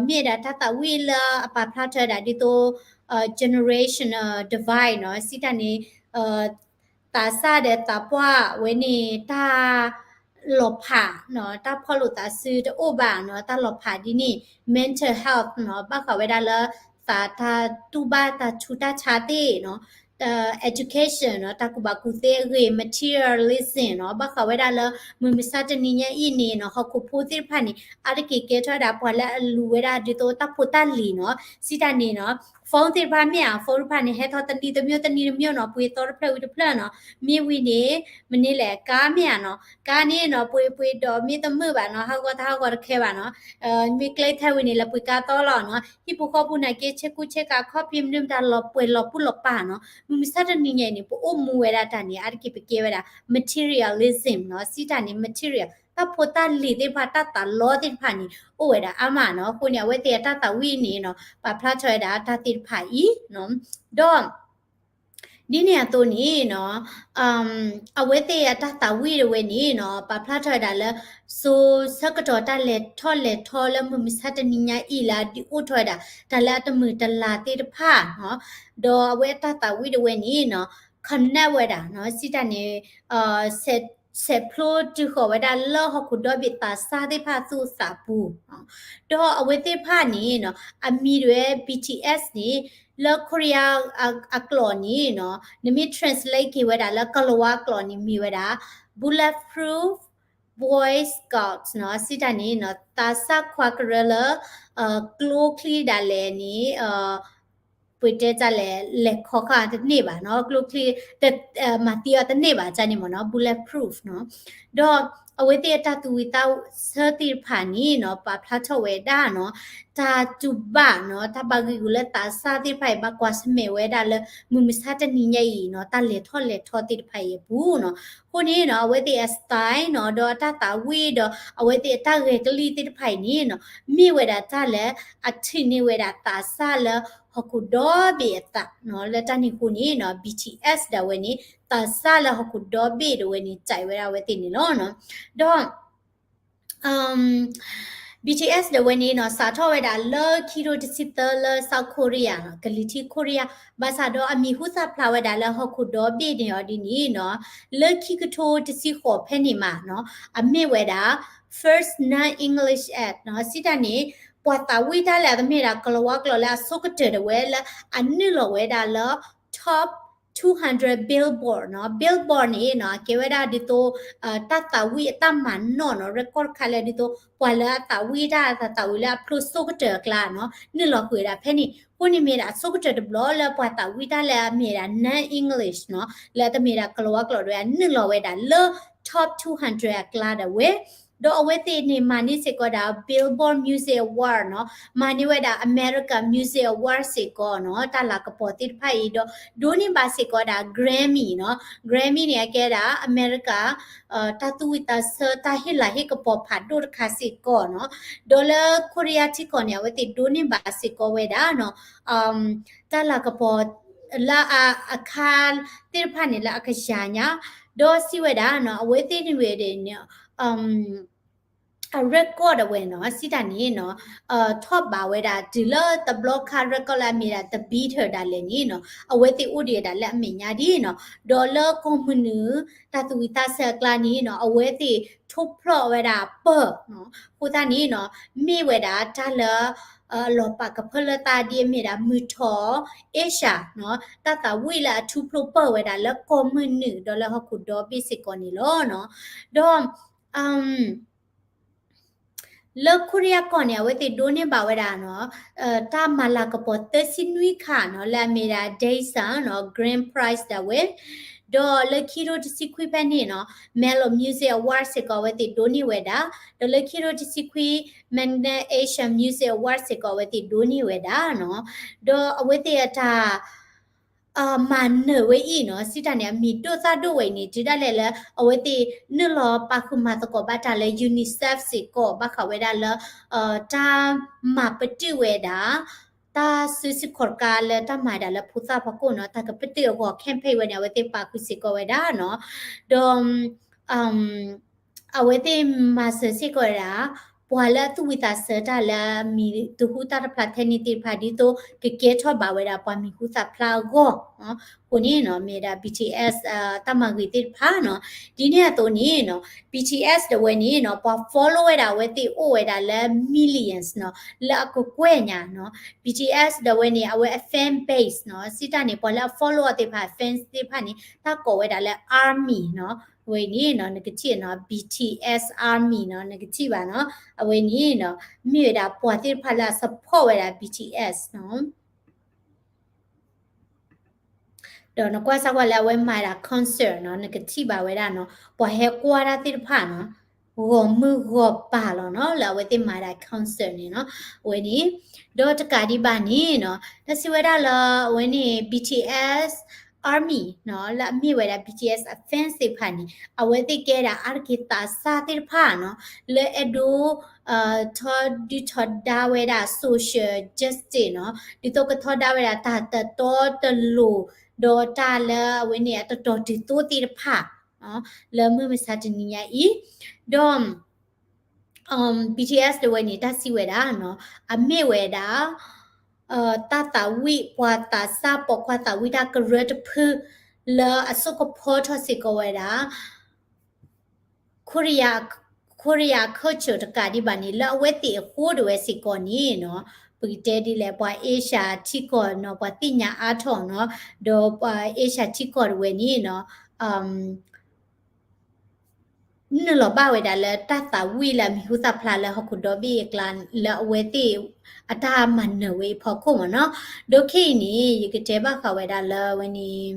မ့ၢ်ဒၣ်တၢ်သးဝံၣ်လၢအပာ်ဖျါထီၣ်ဝဲဒၣ်ဒ်သိး generational divide နီၤ, စံးတၢ်န့ၣ် သးစၢ်ဒီးသးပှၢ်ဝဲန့ၣ် တၢ်လီၤဖးနီၤ, တၢ်ဖီၣ်လိာ်သးစုတအိၣ်ဘၣ်နီၤ, တၢ်လီၤဖးဒ်န့ၣ် mental health နီၤ, ဘၣ်ဃးဝဲဒၣ်လၢ သးတၢ်တူၢ်ဘၣ်တၢ်ဆူးတၢ်ဆါသ့ၣ်နီၤ, education နီၤ, တၢ်ကူၣ်ဘၣ်ကူၣ်သ့အဂ့ၢ်, materialism နီၤ, ဘၣ်ဃးဝဲဒၣ်လၢ မုၢ်မဆါတနံၤညါအံၤန့ၣ်နီၤ, ဟီၣ်ခိၣ်ဖိသ့ၣ်တဖၣ်န့ၣ် အါတက့ၢ်ကဲထီၣ်ဝဲဒၣ်ပှၤလၢအလူၤဝဲဒၣ်ဒ်သိးတၢ်ဖိတၢ်လံၤနီၤ, စံးတၢ်န့ၣ်နီၤ, phone သ့ၣ်တဖၣ်မ့ၢ်ဧါ, phone တဖၣ်န့ၣ် ဟဲထီၣ်တနံၤတမံၤတနံၤတမံၤနီၤ, ပှ့ၤသီတဖျၢၣ်ဝံၤတဖျၢၣ်နီၤ, မ့ၢ်ဝံၤန့ၣ် မနုၤလဲၣ် ကါမ့ၢ်ဧါနီၤ, ကါန့ၣ်နီၤ, ပှ့ၤပှ့ၤဒီးမ့ၢ်တမုာ်ဘၣ်နီၤ, ဟးဂီၤတဟးဂီၤတခဲဘၣ်နီၤ, မ့ၢ်ကျဲထဲဝံၤန့ၣ် လဲၤပှ့ၤကါသီလီၤနီၤ, ဟံၣ်ပူၤဃီပူၤနာ်က့ ဆ့ကူဆ့ကၤခီၣ်ဖံးမနုၤမတၤလီၤပှဲၤလီၤပူၤလီၤပာ်နီၤ, မုၢ်မဆါတနံၤညါအံၤန့ၣ် ပအိၣ်မူဝဲဒၣ်တၢ်န့ၣ် အါတက့ၢ်ပကဲဝဲဒၣ် materialism နီၤ, စံးတၢ်န့ၣ် material တၢ်ဖိတၢ်လံၤသ့ၣ်တဖၣ် တၢ်သးလီသ့ၣ်တဖၣ်န့ၣ် အိၣ်ဝဲဒၣ်အါမးနီၤ, အဃိန့ၣ် အဝဲသ့ၣ်အတၢ်သးဝံၣ်န့ၣ်နီၤ ပာ်ဖျါထီၣ်ဝဲဒၣ်တၢ်သ့ၣ်တဖၣ်အံၤနီၤ, ဒီး ဒ်န့ၣ်အသိးန့ၣ်နီၤ, အဝဲသ့ၣ်အတၢ်သးဝံၣ်တဝဲန့ၣ်နီၤ ပာ်ဖျါထီၣ်ဝဲဒၣ်လၢ စိၤဆၢကတီၢ်တၢ်လဲၤထီၣ်လဲၤထီလၢမုၢ်မဆါတနံၤညါအံၤလၢအဒုးအိၣ်ထီၣ်ဝဲဒၣ် တၢ်လၢအတမုာ်တလၤသ့ၣ်တဖၣ်နီၤ, ဒီးအဝဲအတၢ်သးဝံၣ်တဝဲန့ၣ်နီၤ connect ဝဲဒၣ်နီၤ, စံးတၢ်န့ၣ် ဆဲးဖျိတုၤဃီၤဝဲဒၣ်လၢဟီၣ်ခိၣ်ဒီဘ့ၣ်သးစၢ်သ့ၣ်တဖၣ်သူၣ်အသးပူၤ, ဒီးအဝဲသ့ၣ်တဖၣ်န့ၣ်နီၤ အမံၤတဝဲ BTS န့ၣ် လၢ Korea အကျိာ်န့ၣ်နီၤ နမ့ၢ် translate က့ၤဝဲဒၣ်လၢကလၤဝါကျိာ်န့ၣ်မ့ၢ်ဝဲဒၣ် Bulletproof Boy Scouts နီၤ, စံးတၢ်န့ၣ်နီၤ သးစၢ်ခွါကရၢလၢ ကျိချံဒၣ်လဲာ်န့ၣ် ပတဲတၢ်လဲၣ် လဲၤခီဃာ်တန့ၢ်ဘၣ်နီၤ, ကျိချံ မၤသံအီၤတန့ၢ်ဘၣ် ကန့ၣ်မ့ၢ်နီၤ bulletproof နီၤ, ဒီးအဝဲသ့ၣ်အတၢ်သူၣ်ဝံၤသးဆၢသ့ၣ်တဖၣ်န့ၣ်နီၤ ပာ်ဖျါထီၣ်ဝဲဒၣ်နီၤ တၢ်တူၢ်ဘၣ်နီၤ တၢ်ဘၣ်ဂံာ်ဂူာ်လၢသးစၢ်သ့ၣ်တဖၣ်အံၤ ဘၣ်ကွၢ်ဆၢၣ်မဲာ်ဝဲဒၣ်လၢ မုၢ်မဆါတနံၤညါအံၤနီၤ တၢ်လဲၤထီၣ်လဲၤထီသ့ၣ်တဖၣ်အံၤအပူၤနီၤ, အဃိန့ၣ်နီၤ အဝဲသ့ၣ်အ style နီၤ ဒီးအတၢ်သးဝံၣ်ဒီး အဝဲသ့ၣ်အတၢ်ဂဲၤကလံၣ်သ့ၣ်တဖၣ်အံၤန့ၣ်နီၤ မ့ၢ်ဝဲဒၣ်တၢ်လၢအထုးန့ၢ်ဝဲဒၣ်သးစၢ်လၢဟီၣ်ခိၣ်ဒီဘ့ၣ်အသးနီၤ, လၢတၢ်န့ၣ်အဃိန့ၣ်နီၤ BTS ဒၣ်ဝဲန့ၣ် သးစၢ်လၢဟီၣ်ခိၣ်ဒီဘ့ၣ်ဒၣ်ဝဲန့ၣ် ကြိုက်ဝဲဒၣ်အဝဲသ့ၣ်န့ၣ်လီၤ. ဒီး BTS ဒၣ်ဝဲန့ၣ်နီၤ စးထီၣ်ဝဲဒၣ်လၢခံကထိတဆံသၢလၢ South Korea နီၤ ကလံၤထံး Korea ဘၣ်ဆၣ်ဒီးအမံၤဟူသၣ်ဖျါဝဲဒၣ်လၢဟီၣ်ခိၣ်ဒီဘ့ၣ်န့ၣ်အီၤဒ်န့ၣ်နီၤ လၢခံကထိတဆံဃိးဖဲန့ၣ်မးနီၤ အမ့ၢ်ဝဲဒၣ် First Non-English Act နီၤ စံးတၢ်န့ၣ် ပှၤသးဝံၣ်တၢ်လၢအကမ့ၢ်ဒၣ်ကလၤဝါကျိာ်လၢအဆိကတၢၢ်ဒၣ်ဝဲလၢအနုာ်လီၤဝဲဒၣ်လၢ top two hundred Billboard နီၤ. Billboard န့ၣ်နီၤ အကဲဝဲဒၣ်ဒ်သိး တၢ်သးဝံၣ်အတၢ်မၤနီၣ်နီၤ record တခါလၢဒ်သိး ပှၤလၢအသးဝံၣ်တၢ်အသးဝံၣ်လၢအဖျိစိကတၢၢ်အကျါနီၤ နုာ်လီၤဃုာ်ဝဲဒၣ်ဖဲန့ၣ်. အဃိန့ၣ်မ့ၢ်ဒၣ်အဆိကတၢၢ်တဘျီလၢပှၤသးဝံၣ်တၢ်လၢအမ့ၢ်ဒၣ် non-English နီၤ လၢအတမ့ၢ်ဒၣ်ကလၤဝါကျိာ်တဝဲ နုာ်လီၤဝဲဒၣ်လၢ top two hundred အကျါဒၣ်ဝဲ ဒီးအဝဲသ့ၣ်န့ၣ်မၤန့ၢ်စ့ၢ်ကီးဒၣ် Billboard Music Award နီၤ, မၤန့ၢ်ဝဲဒၣ် America Music Award စ့ၢ်ကီးနီၤ, တၢ်လၤကပီၤသ့ၣ်တဖၣ်အံၤ, ဒီးဒိးန့ၢ်ဘၣ်စ့ၢ်ကီးဒၣ် Grammy နီၤ, Grammy န့ၣ် အကဲဒၣ် America တၢ်သူၣ်ဝံၣ်သးဆၢ တၢ်ဟ့ၣ်လၤဟ့ၣ်ကပီၤဖးဒိၣ်တခါစ့ၢ်ကီးနီၤ, ဒီးလၢခိရံယါထံကီၢ်န့ၣ် အဝဲသ့ၣ်ဒိးန့ၢ်ဘၣ်စ့ၢ်ကီးဝဲဒၣ်နီၤ, တၢ်လၤကပီၤ လၢအခါသ့ၣ်တဖၣ်န့ၣ် လၢအကယၤညါ, ဒီးစံးဝဲဒၣ်နီၤ, အဝဲသ့ၣ်န့ၣ်ဝဲဒၣ်န့ၣ် အ record အဝဲနီၤ, စံးတၢ်န့ၣ်နီၤ, ထီၣ်ဘးဝဲဒၣ်တုၤလၢတဘျီခါ record လၢအမ့ၢ်ဒၣ် The Beatles ဒၣ်လဲာ်န့ၣ်နီၤ, အဝဲသ့ၣ်အိၣ်ဒံးဝဲဒၣ်လၢအမဲာ်ညါဒ်နီၤ, ဒီးလၢကီၢ်မုၢ်နုာ် တၢ်သူၣ်ဝံၣ်သးဆၢအကျါန့ၣ်နီၤ, အဝဲသ့ၣ်ထိၣ်ဖျီၣ်ဝဲဒၣ်ပၢၢ်နီၤ, အဃိသတးန့ၣ်နီၤ, မ့ၢ်ဝဲဒၣ်တၢ်လၢ အလီၤပာ်ကဖၢလၢသးဒ်အမ့ၢ်ဒၣ်မုၢ်ထီၣ် Asia နီၤ, တၢ်သးဝံၣ်လၢအထူဖျိပၢၢ်ဝဲဒၣ်လၢကီၢ်မုၢ်နုာ် ဒီးလၢဟီၣ်ခိၣ်ဒီဘ့ၣ်စ့ၢ်ကီးန့ၣ်လီၤနီၤ, ဒီး လၢခိရံယါကီၢ်န့ၣ် အဝဲသ့ၣ်ဒိးန့ၢ်ဘၣ်ဝဲဒၣ်နီၤ, တၢ်မၤလၤကပီၤသၢဆံနွံခါနီၤ, လၢအမ့ၢ်ဒၣ် Dayson နီၤ, Grand Prize ဒၣ်ဝဲ, ဒီးလၢခံထိတဆံခွံဖဲန့ၣ်နီၤ, Melon Music Award စ့ၢ်ကီး အဝဲသ့ၣ်ဒိးန့ၢ်ဝဲဒၣ်, ဒီးလၢခံထိတဆံခွံ Magna Asian Music Award စ့ၢ်ကီး အဝဲသ့ၣ်ဒိးန့ၢ်ဝဲဒၣ်နီၤ, ဒီးအဝဲသ့ၣ်အတၢ် မၤနၢၤဝဲအံၤနီၤ, စံးတၢ်န့ၣ် အမံၤဒိၣ်သၣ်ဒိၣ်ဝဲအံၤန့ၣ် တုၤဒၣ်လဲာ်လၢ အဝဲသ့ၣ်နုာ်လီၤပာ်ဃုာ်မၤသကိးဘၣ်တၢ်လၢ UNICEF စ့ၢ်ကီး ဘၣ်ဃးဝဲဒၣ်လၢ တၢ်မၤပတုာ်ဝဲဒၣ် တၢ်စုဆူၣ်ခီၣ်တကါလၢတၢ်မၤဒၣ်လၢဖိသၣ်ဖီခိၣ်နီၤ, တၢ်ကပတုာ်အဂီၢ် campaign ဝဲန့ၣ် အဝဲသ့ၣ်ပာ်ဃုာ်စ့ၢ်ကီးဝဲဒၣ်နီၤ, ဒီး အဝဲသ့ၣ်မၤစၢၤစ့ၢ်ကီးဝဲဒၣ် ပှၤလၢအသူၣ်ဝံၣ်သးဆၢတၢ်လၢအမံၤတဟူသၣ်တဖျါထဲန့ၣ်သ့ၣ်တဖၣ် ဒ်သိးကကဲထီၣ်ဘၣ်ဝဲဒၣ်ပှၤမံၤဟူသၣ်ဖျါအဂီၢ်, အဃိန့ၣ်နီၤ မ့ၢ်ဝဲဒၣ် BTS တၢ်မၤဂ့ၤသ့ၣ်တဖၣ်နီၤ, ဒ်န့ၣ်အသိးန့ၣ်နီၤ BTS ဒၣ်ဝဲန့ၣ်နီၤ ပှၤ follow ဝဲဒၣ်အဝဲသ့ၣ်အိၣ်ဝဲဒၣ်လၢ millions နီၤ, လၢအကကွဲၢ်ညါနီၤ, BTS ဒၣ်ဝဲန့ၣ် အဝဲအ fan base နီၤ, စံးတၢ်န့ၣ် ပှၤလၢအ follow အီၤသ့ၣ်တဖၣ် fans သ့ၣ်တဖၣ်န့ၣ် တၢ်ကိးဝဲဒၣ်လၢ army နီၤ, အဝဲန့ၣ်နီၤ နကထံၣ်နီၤ BTS army နီၤ နကထံၣ်ဘၣ်နီၤ, အဝဲန့ၣ်နီၤ မ့ၢ်ဝဲဒၣ်ပှၤသ့ၣ်တဖၣ်လၢအ support ဝဲဒၣ် BTS နီၤ. ဒီးနကွၢ်စၢ်ကွၢ်လၢအဝဲမၤဒၣ် concert နီၤ နကထံၣ်ဘၣ်ဝဲဒၣ်နီၤ ပှၤဟဲကွၢ်တၢ်သ့ၣ်တဖၣ်နီၤ ဂီၤမုၢ်ဂီၤပၤလီၤနီၤ လၢအဝဲသ့ၣ်မၤဒၣ် concert န့ၣ်နီၤ အဝဲန့ၣ်, ဒီးတကးဒံးဘၣ်န့ၣ်နီၤ တၢ်စံးဝဲဒၣ်လၢအဝဲန့ၣ် BTS army နီၤ လၢအမ့ၢ်ဝဲဒၣ် BTS အ fans သ့ၣ်တဖၣ်န့ၣ် အဝဲသ့ၣ်ကဲဒၣ်အါတက့ၢ်သးစၢ်သ့ၣ်တဖၣ်နီၤ လၢအဲၣ်ဒိး ထီဒုထီဒါဝဲဒၣ် social justice နီၤ ဒ်သိးကထီဒါဝဲဒၣ်တၢ်တတီတလိၤ ဒီးတၢ်လၢအဝဲန့ၣ်အတတီၤတုၤသိသ့ၣ်တဖၣ် လၢမုၢ်မဆါတနံၤညါအံၤ ဒီး BTS ဒၣ်ဝဲန့ၣ် တၢ်စံးဝဲဒၣ်နီၤ အမ့ၢ်ဝဲဒၣ် တၢ်သးဝံၣ်ပှၤသးစၢ်ပိာ်ခွါသးဝံၣ်တၢ်ကရၢတဖု လၢအစိကဖီထီၣ်စ့ၢ်ကီးဝဲဒၣ် ခိရံယါ ခိရံယါ culture တကးဒံးဘၣ်န့ၣ် လၢအဝဲသ့ၣ်အဃိဒၣ်ဝဲစ့ၢ်ကီးန့ၣ်နီၤ ပကတဲဒ်လဲၣ် ပှၤ Asia ထံကီၢ်နီၤ ပှၤသ့ၣ်ညါအါထီၣ်နီၤ ဒီးပှၤ Asia ထံကီၢ်ဒၣ်ဝဲန့ၣ်နီၤ နုာ်လီၤဘၣ်ဝဲဒၣ်လၢတၢ်သးဝံၣ်လၢအမံၤဟူသၣ်ဖျါလၢဟီၣ်ခိၣ်ဒီဘ့ၣ်အကျါ လၢအဝဲသ့ၣ်အတၢ်မၤနၢၤဝဲအံၤဖီခိၣ်မ့ၢ်နီၤ ဒီးခဲအံၤန့ၣ် ယကတဲဘၣ်ဃးဝဲဒၣ်လၢအဝဲန့ၣ်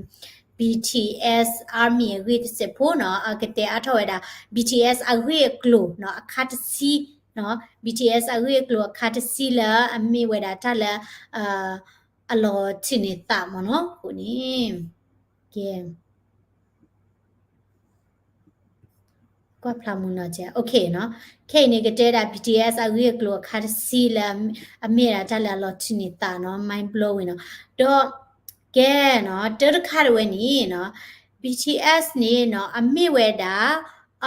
BTS Army အဂ့ၢ်တစဲးဖိနီၤ အကတဲအါထီၣ်ဝဲဒၣ် BTS အဂ့ၢ်အကျိၤနီၤ အခါတဆံ BTS အဂ့ၢ်အကျိၤအခါတဆံလၢအမ့ၢ်ဝဲဒၣ်တၢ်လၢ အလီၤထုးန့ၢ်သးမ့ၢ်နီၤ အဃိန့ၣ် ကဲ ကွၢ်ဖျါမူနီၤ ကဲ ခဲအံၤန့ၣ် ကတဲဒၣ် BTS အဂ့ၢ်အကျိၤအခါတဆံလၢ အမ့ၢ်ဒၣ်တၢ်လၢအလီၤထုးန့ၢ်သးနီၤ mind blowing နီၤ ဒီး ကဲနီၤ တၢတခါဒၣ်ဝဲန့ၣ်နီၤ BTS န့ၣ်နီၤ အမ့ၢ်ဝဲဒၣ်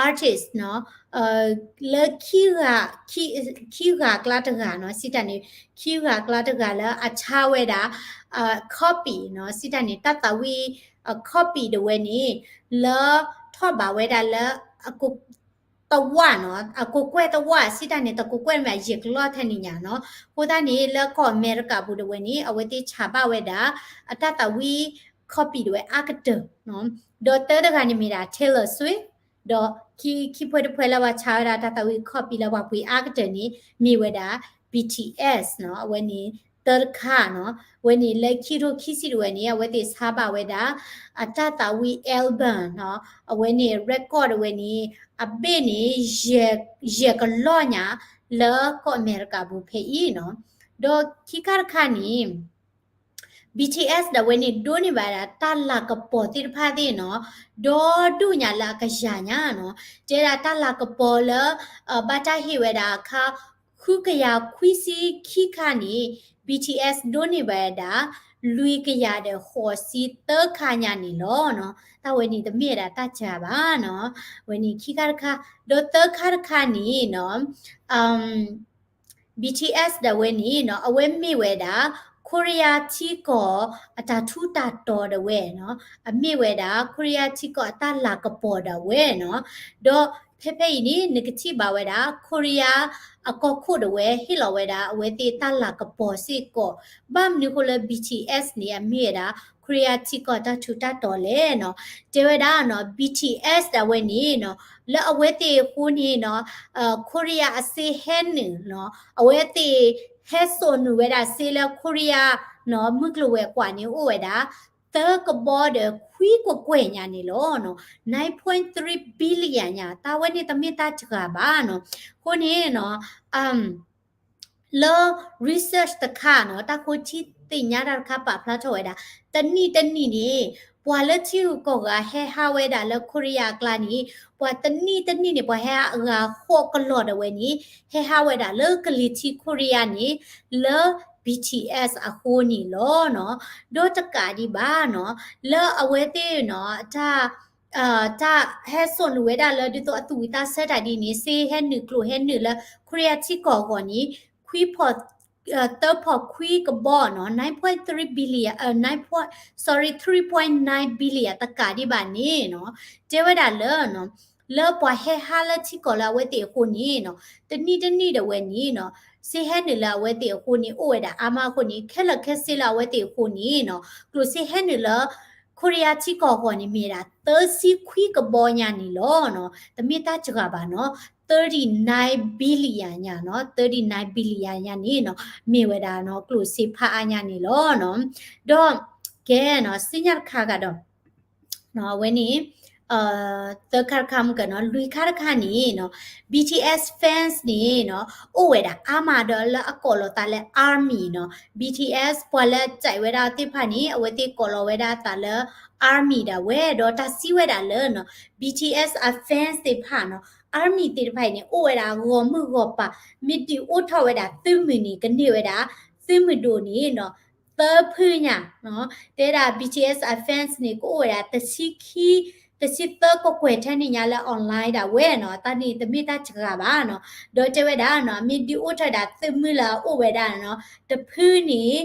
artist နီၤ လၢ ခံဂၤအကျါတဂၤနီၤ စံးတၢ်န့ၣ် ခံဂၤအကျါတဂၤလၢအဆါဝဲဒၣ် copy နီၤ စံးတၢ်န့ၣ် တၢ်သးဝံၣ် copy ဒၣ်ဝဲန့ၣ် လၢထီၣ်ဘးဝဲဒၣ်လၢ တဝၣ်နီၤ အကကွဲၢ်တဝၣ် စံးတၢ်န့ၣ် တကကွဲၢ်မ့ၢ်အယံာ်ကလီၢ်ထဲန့ၣ်ညါနီၤ အဃိသတးန့ၣ် လၢကီၢ်အမဲရကၤပူၤဒၣ်ဝဲန့ၣ် အဝဲသ့ၣ်ဆါဘၣ်ဝဲဒၣ် အတၢ်သးဝံၣ် copy ဒၣ်ဝဲအါကတၢၢ်နီၤ. ဒီးသၢတဂၤန့ၣ်မ့ၢ်ဒၣ် Taylor Swift, ဒီးခံ ခံဖုတဖုလၢပှၤဆါဝဲဒၣ်တၢ်သးဝံၣ် copy လၢပှၤပှ့ၤအါကတၢၢ်န့ၣ် မ့ၢ်ဝဲဒၣ် B T S နီၤ. အဝဲန့ၣ်သၢတခါနီၤ. အဝဲန့ၣ်လၢခံထိခံဆံဒၣ်ဝဲန့ၣ် အဝဲသ့ၣ်ဆါဘၣ်ဝဲဒၣ် အတၢ်သးဝံၣ် album နီၤ. အဝဲန့ၣ် record ဒၣ်ဝဲန့ၣ် အဘ့ၣ်န့ၣ် ယဲၢ်ကလီၢ်ညါ လၢကီၢ်အမဲရကၤပူၤဖဲအံၤနီၤ. ဒီးခံခါတခါန့ၣ် B T S ဒၣ်ဝဲန့ၣ် ဒိးန့ၢ်ဘၣ်ဒၣ်တၢ်လၤကပီၤသ့ၣ်တဖၣ်သ့ၣ်နီၤ, ဒီဒူၣ်ညါလၢအကယၤညါနီၤ. တဲဒၣ်တၢ်လၤကပီၤလၢ ဘၣ်တၢ်ဟ့ၣ်ဝဲဒၣ်အခါ ဃုကယၤခွံဆံခံခါန့ၣ် B T S ဒိးန့ၢ်ဘၣ်ဝဲဒၣ် လွံၢ်ကယၤဒီးဃိးဆံသၢခါညါန့ၣ်လီၤနီၤ. တၢ်ဝဲန့ၣ်တမ့ၢ်ဝဲဒၣ်တၢ်စှၤဘၣ်နီၤ. ဝဲန့ၣ်ခံခါတခါ, ဒီးသၢခါတခါန့ၣ်နီၤ B T S ဒၣ်ဝဲန့ၣ်နီၤ အဝဲမ့ၢ်ဝဲဒၣ် ခိရံယါထံကီၢ်အတၢ်ထူးတၢ်တီၤဒၣ်ဝဲနီၤ, အမ့ၢ်ဝဲဒၣ် ခိရံယါထံကီၢ်အတၢ်လၤကပီၤဒၣ်ဝဲနီၤ. ဒီးဖဲဖဲအံၤန့ၣ် နကထံၣ်ဘၣ်ဝဲဒၣ် ခိရံယါအကီၢ်ခိၣ်ဒၣ်ဝဲ ဟ့ၣ်လီၤဝဲဒၣ်အဝဲသ့ၣ်တၢ်လၤကပီၤစ့ၢ်ကီး, ဘၣ်မနုၤဃိလၢ B T S န့ၣ် အမ့ၢ်ဝဲဒၣ် ခိရံယါထံကီၢ်တၢ်ထူးတၢ်တီၤလဲၣ်နီၤ. တဲဝဲဒၣ်နီၤ B T S ဒၣ်ဝဲန့ၣ်နီၤ လၢအဝဲသ့ၣ်အဃိန့ၣ်နီၤ ခိရံယါအစ့ဟဲနုာ်နီၤ, အဝဲသ့ၣ်ဟဲစိာ်နုာ်ဝဲဒၣ်စ့လၢခိရံယါနီၤ မုၢ်ကျိၤဝဲၤကွာ်န့ၣ်အိၣ်ဝဲဒၣ် သၢကဘီဒီးခွံကကွဲၢ်ညါန့ၣ်လီၤနီၤ. nine point three billion ညါ, တၢ်ဝဲန့ၣ်တမ့ၢ်တၢ်စှၤဘၣ်နီၤ. အဃိန့ၣ်နီၤ လၢ research တခါနီၤ တၢ်ဃိထံသ့ၣ်ညါတၢ်တခါပာ်ဖျါထီၣ်ဝဲဒၣ် တနံၣ်တနံၣ်န့ၣ် ပှၤလၢထံဂုၤကီၢ်ဂၤဟဲဟးဝဲဒၣ်လၢခိရံယါအကျါန့ၣ် ပှၤတနံၣ်တနံၣ်န့ၣ် ပှၤဟဲအဂၤဃိးကလီၢ်ဒၣ်ဝဲန့ၣ် ဟဲဟးဝဲဒၣ်လၢကလံၤထံးခိရံယါန့ၣ် လၢ B T S အဃိန့ၣ်လီၤနီၤ. ဒီးတကးဒံးဘၣ်နီၤ လၢအဝဲသ့ၣ်နီၤ တၢ် တၢ်ဟဲစိာ်နုာ်ဝဲဒၣ်လၢဒ်သိးအသူၣ်ဝံၣ်သးဆၢတၢ်ဒ်န့ၣ် စ့ဟဲနုာ်ကျိၤဟဲနုာ်လၢ ခိရံယါထံကီၢ်အဂီၢ်န့ၣ် ခွံဖီၣ် သၢဖီၣ်ခွံကဘီနီၤ nine point three billion, nine point, sorry, three point nine billion တကးဒံးဘၣ်န့ၣ်နီၤ တဲဝဲဒၣ်လၢ လၢပှၤဟဲဟးလၢထံကီၢ်လၢအဝဲသ့ၣ်အဃိန့ၣ်နီၤ တနံၣ်တနံၣ်ဒၣ်ဝဲန့ၣ်နီၤ စ့ဟဲနုာ်လၢအဝဲသ့ၣ်အဃိန့ၣ် အိၣ်ဝဲဒၣ်အါမးအဃိန့ၣ် ခဲလၢာ်ခဲဆ့လၢအဝဲသ့ၣ်အဃိန့ၣ်နီၤ ကျိၣ်စ့ဟဲနုာ်လၢ ခိရံယါထံကီၢ်အဂီၢ်န့ၣ် မ့ၢ်ဝဲဒၣ် သၢဆံခွံကဘီညါန့ၣ်လီၤနီၤ. တမ့ၢ်တၢ်စှၤဘၣ်နီၤ thirty-nine billion ညါနီၤ thirty-nine billion ညါန့ၣ်နီၤ မ့ၢ်ဝဲဒၣ်နီၤ ကျိၣ်စ့ဖးအါညါန့ၣ်လီၤနီၤ. ဒီး ကဲနီၤ စံၣ်ညီၣ်တခါဂၤဒီး အဝဲန့ၣ် သၢခါတခါမုၢ်ကနီၤ လွံၢ်ခါတခါန့ၣ်နီၤ B T S fans န့ၣ်နီၤ အိၣ်ဝဲဒၣ်အါမးဒီးလၢအကိးလီၤသးလၢ army နီၤ B T S ပှၤလၢအကြိုက်ဝဲဒၣ်သ့ၣ်တဖၣ်န့ၣ် အဝဲသ့ၣ်ကိးလီၤဝဲဒၣ်အသးလၢ army ဒၣ်ဝဲ ဒီးတၢ်စံးဝဲဒၣ်လၢနီၤ B T S အ fans သ့ၣ်တဖၣ်နီၤ army သ့ၣ်တဖၣ်အံၤန့ၣ် အိၣ်ဝဲဒၣ်ဂီၢ်မုၢ်ဂီၢ်ပၤ မ့ၢ်ဒုးအိၣ်ထီၣ်ဝဲဒၣ်သုးမုၢ်န့ၣ် ကန့ၢ်ဝဲဒၣ် သုးမုၢ်ဒိၣ်န့ၣ်နီၤ သၢဖုညါနီၤ တဲဒၣ် B T S အ fans န့ၣ် ကအိၣ်ဝဲဒၣ်တဆံခံ တဆံသၢကကွဲၢ်ထဲန့ၣ်ညါလၢ online ဒၣ်ဝဲနီၤ တၢ်န့ၣ်တမ့ၢ်တၢ်စှၤဘၣ်နီၤ ဒီးတဲဝဲဒၣ်နီၤ မ့ၢ်ဒုးအိၣ်ထီၣ်ဝဲဒၣ်သုးမုၢ်လၢအအိၣ်ဝဲဒၣ်နီၤ တဖုန့ၣ်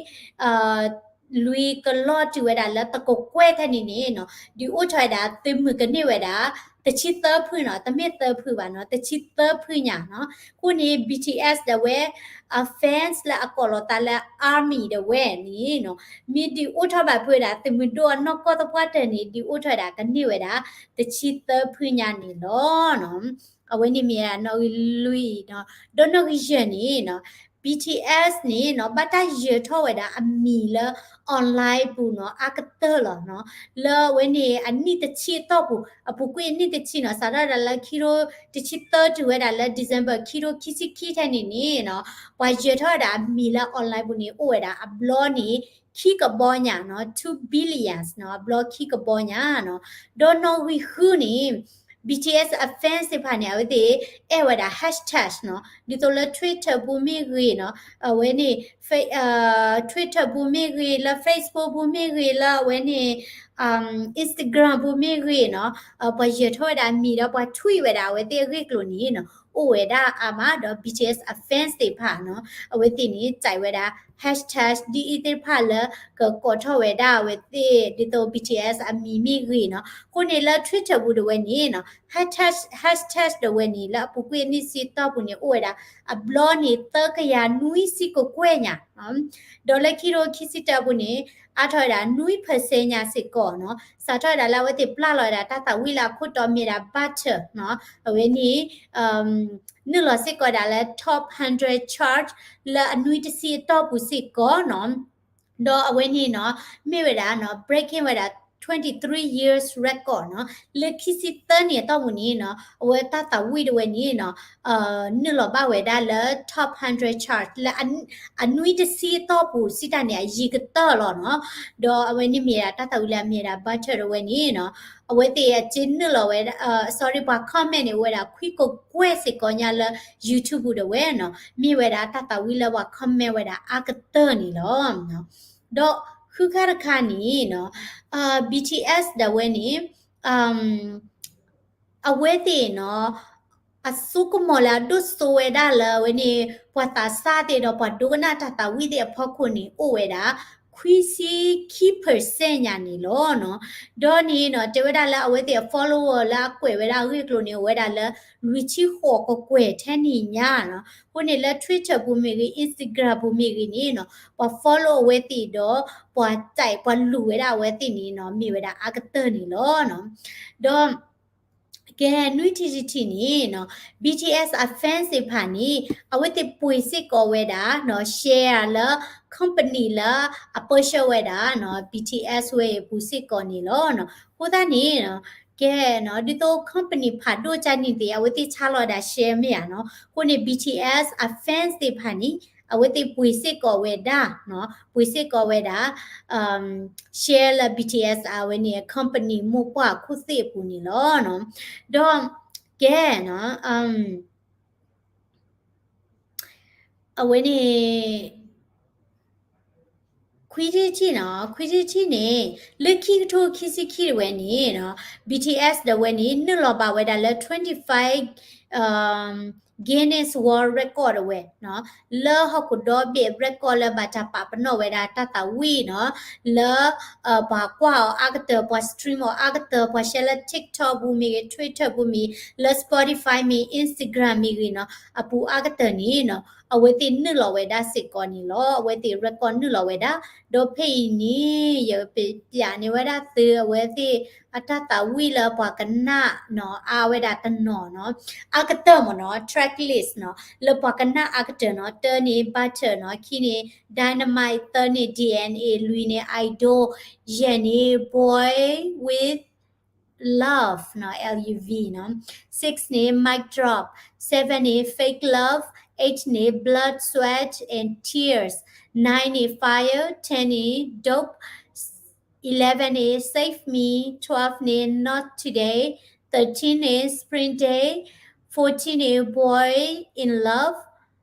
လွံၢ်ကလီၢ်တုၤဝဲဒၣ်လၢတကကွဲၢ်ထဲန့ၣ်န့ၣ်နီၤ ဒုးအိၣ်ထီၣ်ဝဲဒၣ်သုးမုၢ်ကန့ၢ်ဝဲဒၣ် တဆံသၢဖုနီၤ တမ့ၢ်သၢဖုဘၣ်နီၤ တဆံသၢဖုညါနီၤ အဃိန့ၣ် B T S ဒၣ်ဝဲ အ fans လၢအကိးလီၤသးလၢ army ဒၣ်ဝဲန့ၣ်နီၤ မ့ၢ်ဒုးအိၣ်ထီၣ်ဘၣ်ဖုဝဲဒၣ်သုးမုၢ်ဒိၣ်အနီၢ်ကီၢ်သပှၢ်တၢၢ်န့ၣ် ဒုးအိၣ်ထီၣ်ဝဲဒၣ်ကန့ၢ်ဝဲဒၣ် တဆံသၢဖုညါန့ၣ်လီၤ အဝဲန့ၣ်မ့ၢ်ဒၣ်နီၣ်ဂံၢ်လွံၢ်နီၤ ဒီးနီၣ်ဂံၢ်ယဲၢ်န့ၣ်နီၤ B T S န့ၣ်နီၤ ဘၣ်တၢ်ယၢၤထီၣ်ဝဲဒၣ်အမံၤလၢ online ပူၤနီၤ အါကတၢၢ်လီၤနီၤ လၢအဝဲန့ၣ်အနံၣ်တဆံအတီၢ်ပူၤ အပူၤကွံာ်အနံၣ်တဆံနီၤ စးထီၣ်ဝဲဒၣ်လၢခံထိတဆံသၢတုၤဝဲဒၣ်လၢ December ခံထိခံဆံခံထဲန့ၣ်န့ၣ်နီၤ ပှၤယၢၤထီၣ်ဝဲဒၣ်အမံၤလၢ online ပူၤန့ၣ် အိၣ်ဝဲဒၣ်အဘျီန့ၣ် ခံကဘီညါနီၤ two billions နီၤ အဘျီခံကဘီညါနီၤ ဒီးနီၣ်ဂံၢ်ဃုန့ၣ် B T S အ fans သ့ၣ်တဖၣ်န့ၣ် အဝဲသ့ၣ်အဲၣ်ဝဲဒၣ် hashtag နီၤ ဒ်သိးလၢ Twitter ပူၤမ့ၢ်ဂ့ၤနီၤ အဝဲန့ၣ် Twitter ပူၤမ့ၢ်ဂ့ၤ လၢ Facebook ပူၤမ့ၢ်ဂ့ၤ လၢအဝဲန့ၣ် Instagram ပူၤမ့ၢ်ဂ့ၤနီၤ ပှၤယၢၤထီၣ်ဝဲဒၣ်အမံၤဒီးပှၤ tweet ဝဲဒၣ်အဝဲသ့ၣ်အဂ့ၢ်အကျိၤန့ၣ်နီၤ အိၣ်ဝဲဒၣ်အါမးဒီး B T S အ fans သ့ၣ်တဖၣ်နီၤ အဝဲသ့ၣ်န့ၣ် ကြိုက်ဝဲဒၣ် hashtag ဒ်အံၤသ့ၣ်တဖၣ်လၢ ကကိးထီၣ်ဝဲဒၣ်အဝဲသ့ၣ် ဒ်သိး B T S အမံၤမ့ၢ်ဂ့ၤနီၤ အဃိန့ၣ်လၢ Twitter ပူၤဒၣ်ဝဲန့ၣ်နီၤ hashtag ဒၣ်ဝဲန့ၣ် လၢအပူၤကွံာ်အနံၣ်တဆံတီၢ်ပူၤန့ၣ် အိၣ်ဝဲဒၣ် အဘျီန့ၣ် သၢကယၤနွံဆံကကွဲၢ်ညါ, ဒီးလၢခံထိခံဆံတၢအပူၤန့ၣ် အါထီၣ်ဝဲဒၣ်နွံ percent ညါစ့ၢ်ကီးနီၤ, စးထီၣ်ဝဲဒၣ်လၢအဝဲသ့ၣ်ပျၢ်လီၤဝဲဒၣ်တၢ်သးဝံၣ်လၢအခိၣ်တီမ့ၢ်ဒၣ် butter နီၤ, အဝဲန့ၣ် နုာ်လီၤစ့ၢ်ကီးဒၣ်လၢ top hundred chart လၢအနွံတဆံအတီၢ်ပူၤစ့ၢ်ကီးနီၤ. ဒီးအဝဲန့ၣ်နီၤ မ့ၢ်ဝဲဒၣ်နီၤ breaking ဝဲဒၣ် twenty three years record နီၤ, လၢခံဆံသၢနံၣ်အတီၢ်ပူၤန့ၣ်နီၤ အဝဲတၢ်သးဝံၣ်ဒၣ်ဝဲန့ၣ်နီၤ နုာ်လီၤဘၣ်ဝဲဒၣ်လၢ top hundred chart လၢအနွံတဆံအတီၢ်ပူၤစံးတၢ်န့ၣ် အယံၤကတၢၢ်လီၤနီၤ. ဒီးအဝဲန့ၣ်မ့ၢ်ဒၣ်တၢ်သးဝံၣ်လၢအမ့ၢ်ဒၣ် butter ဒၣ်ဝဲန့ၣ်နီၤ အဝဲသ့ၣ်အစ့နုာ်လီၤဝဲဒၣ် sorry ပှၤ comment န့ၣ် အိၣ်ဝဲဒၣ်ခွံကကွဲၢ်စ့ၢ်ကီးညါလၢ YouTube ဒၣ်ဝဲနီၤ, မ့ၢ်ဝဲဒၣ်တၢ်သးဝံၣ်လၢပှၤ comment ဝဲဒၣ်အါကတၢၢ်န့ၣ်လီၤ. ဒီးဃုခါတခါန့ၣ်နီၤ BTS ဒၣ်ဝဲန့ၣ် အဝဲသ့ၣ်နီၤ အစိကမီၤလၢအဒိၣ်စိဝဲဒၣ်လၢအဝဲန့ၣ် ပှၤသးစၢ်သ့ၣ်ဒီးပှၤဒိကနၣ်တၢ်သးဝံၣ်သ့ၣ်အဖီခိၣ်န့ၣ် အိၣ်ဝဲဒၣ် ခွံဆံခံ percent ညါန့ၣ်လီၤနီၤ. ဒီးန့ၣ်နီၤ တဲဝဲဒၣ်လၢအဝဲသ့ၣ်အ follower လၢအကွဲးဝဲဒၣ်အဂ့ၢ်အကျိၤန့ၣ် အိၣ်ဝဲဒၣ်လၢ လွံၢ်ဆံဃိးကကွဲၢ်ထဲန့ၣ်ညါနီၤ. အဃိန့ၣ်လၢ Twitter ပူၤမ့ၢ်ဂ့ၤ Instagram ပူၤမ့ၢ်ဂ့ၤန့ၣ်နီၤ ပှၤ follow အဝဲသ့ၣ်ဒီး ပှၤ like ပှၤလူၤဝဲဒၣ်အဝဲသ့ၣ်န့ၣ်နီၤ မ့ၢ်ဝဲဒၣ်အါကတၢၢ်န့ၣ်လီၤနီၤ. ဒီး ကဲ နွံထံၣ်တထံၣ်န့ၣ်နီၤ BTS အ fans သ့ၣ်တဖၣ်န့ၣ် အဝဲသ့ၣ်ပှ့ၤစ့ၢ်ကီးဝဲဒၣ်နီၤ share လၢ company လၢအ purchase ဝဲဒၣ်နီၤ BTS ဝဲအံၤအပူၤစ့ၢ်ကီးန့ၣ်လီၤနီၤ. အဃိသတးန့ၣ်နီၤ ကဲနီၤ ဒ်သိး company ဖးဒိၣ်ကန့ၣ်သ့ၣ် အဝဲသ့ၣ်ဆါလီၤဝဲဒၣ် share မ့ၢ်ဧါနီၤ. အဃိန့ၣ် BTS အ fans သ့ၣ်တဖၣ်န့ၣ် အဝဲသ့ၣ်ပှ့ၤစ့ၢ်ကီးဝဲဒၣ်နီၤ ပှ့ၤစ့ၢ်ကီးဝဲဒၣ် share လၢ BTS အဝဲန့ၣ် company မိၢ်ပှၢ်ခိၣ်သ့ၣ်အပူၤန့ၣ်လီၤနီၤ. ဒီး ကဲနီၤ အဝဲန့ၣ် ခွံထံၣ်တထံၣ်နီၤ ခွံထံၣ်တထံၣ်န့ၣ် လၢခံကထိခံဆံခံဒၣ်ဝဲန့ၣ်နီၤ BTS ဒၣ်ဝဲန့ၣ် နုာ်လီၤဘၣ်ဝဲဒၣ်လၢ twenty five Guinness World Record ဒၣ်ဝဲနီၤ လၢဟီၣ်ခိၣ်ဒီဘ့ၣ် record လၢဘၣ်တၢ်ပာ်ပနီၣ်ဝဲဒၣ်တၢ်သးဝံၣ်နီၤ လၢ ပှၤကွၢ်အီၤအါကတၢၢ် ပှၤ stream အီၤအါကတၢၢ် ပှၤ share လၢ TikTok ပူၤမ့ၢ်ဂ့ၤ Twitter ပူၤမ့ၢ်ဂ့ၤ လၢ Spotify မ့ၢ် Instagram မ့ၢ်ဂ့ၤနီၤ အပူၤအါကတၢၢ်န့ၣ်နီၤ အဝဲသ့ၣ်နုာ်လီၤဝဲဒၣ်စ့ၢ်ကီးန့ၣ်လီၤ. အဝဲသ့ၣ် record နုာ်လီၤဝဲဒၣ် ဒီးဖဲအံၤန့ၣ် ယပျးန့ၢ်ဝဲဒၣ်သု အဝဲသ့ၣ်အတၢ်သးဝံၣ်လၢပှၤကနၣ်နီၤ အါဝဲဒၣ်တနီၤနီၤ အါကတၢၢ်မ့ၢ်နီၤ track list နီၤ လၢပှၤကနၣ်အါကတၢၢ်နီၤ တၢန့ၣ် Butter နီၤ ခံန့ၣ် Dynamite သၢန့ၣ် DNA လွံၢ်န့ၣ် Idol ယဲၢ်န့ၣ် Boy with Love နီၤ L U V နီၤ sixန့ၣ် Mic Drop, sevenန့ၣ် Fake Love, eightန့ၣ် Blood, Sweat and Tears, nineန့ၣ် Fire, tenန့ၣ် Dope, elevenန့ၣ် Save Me, twelveန့ၣ် Not Today, thirteenန့ၣ် Spring Day, fourteenန့ၣ် Boy in Love,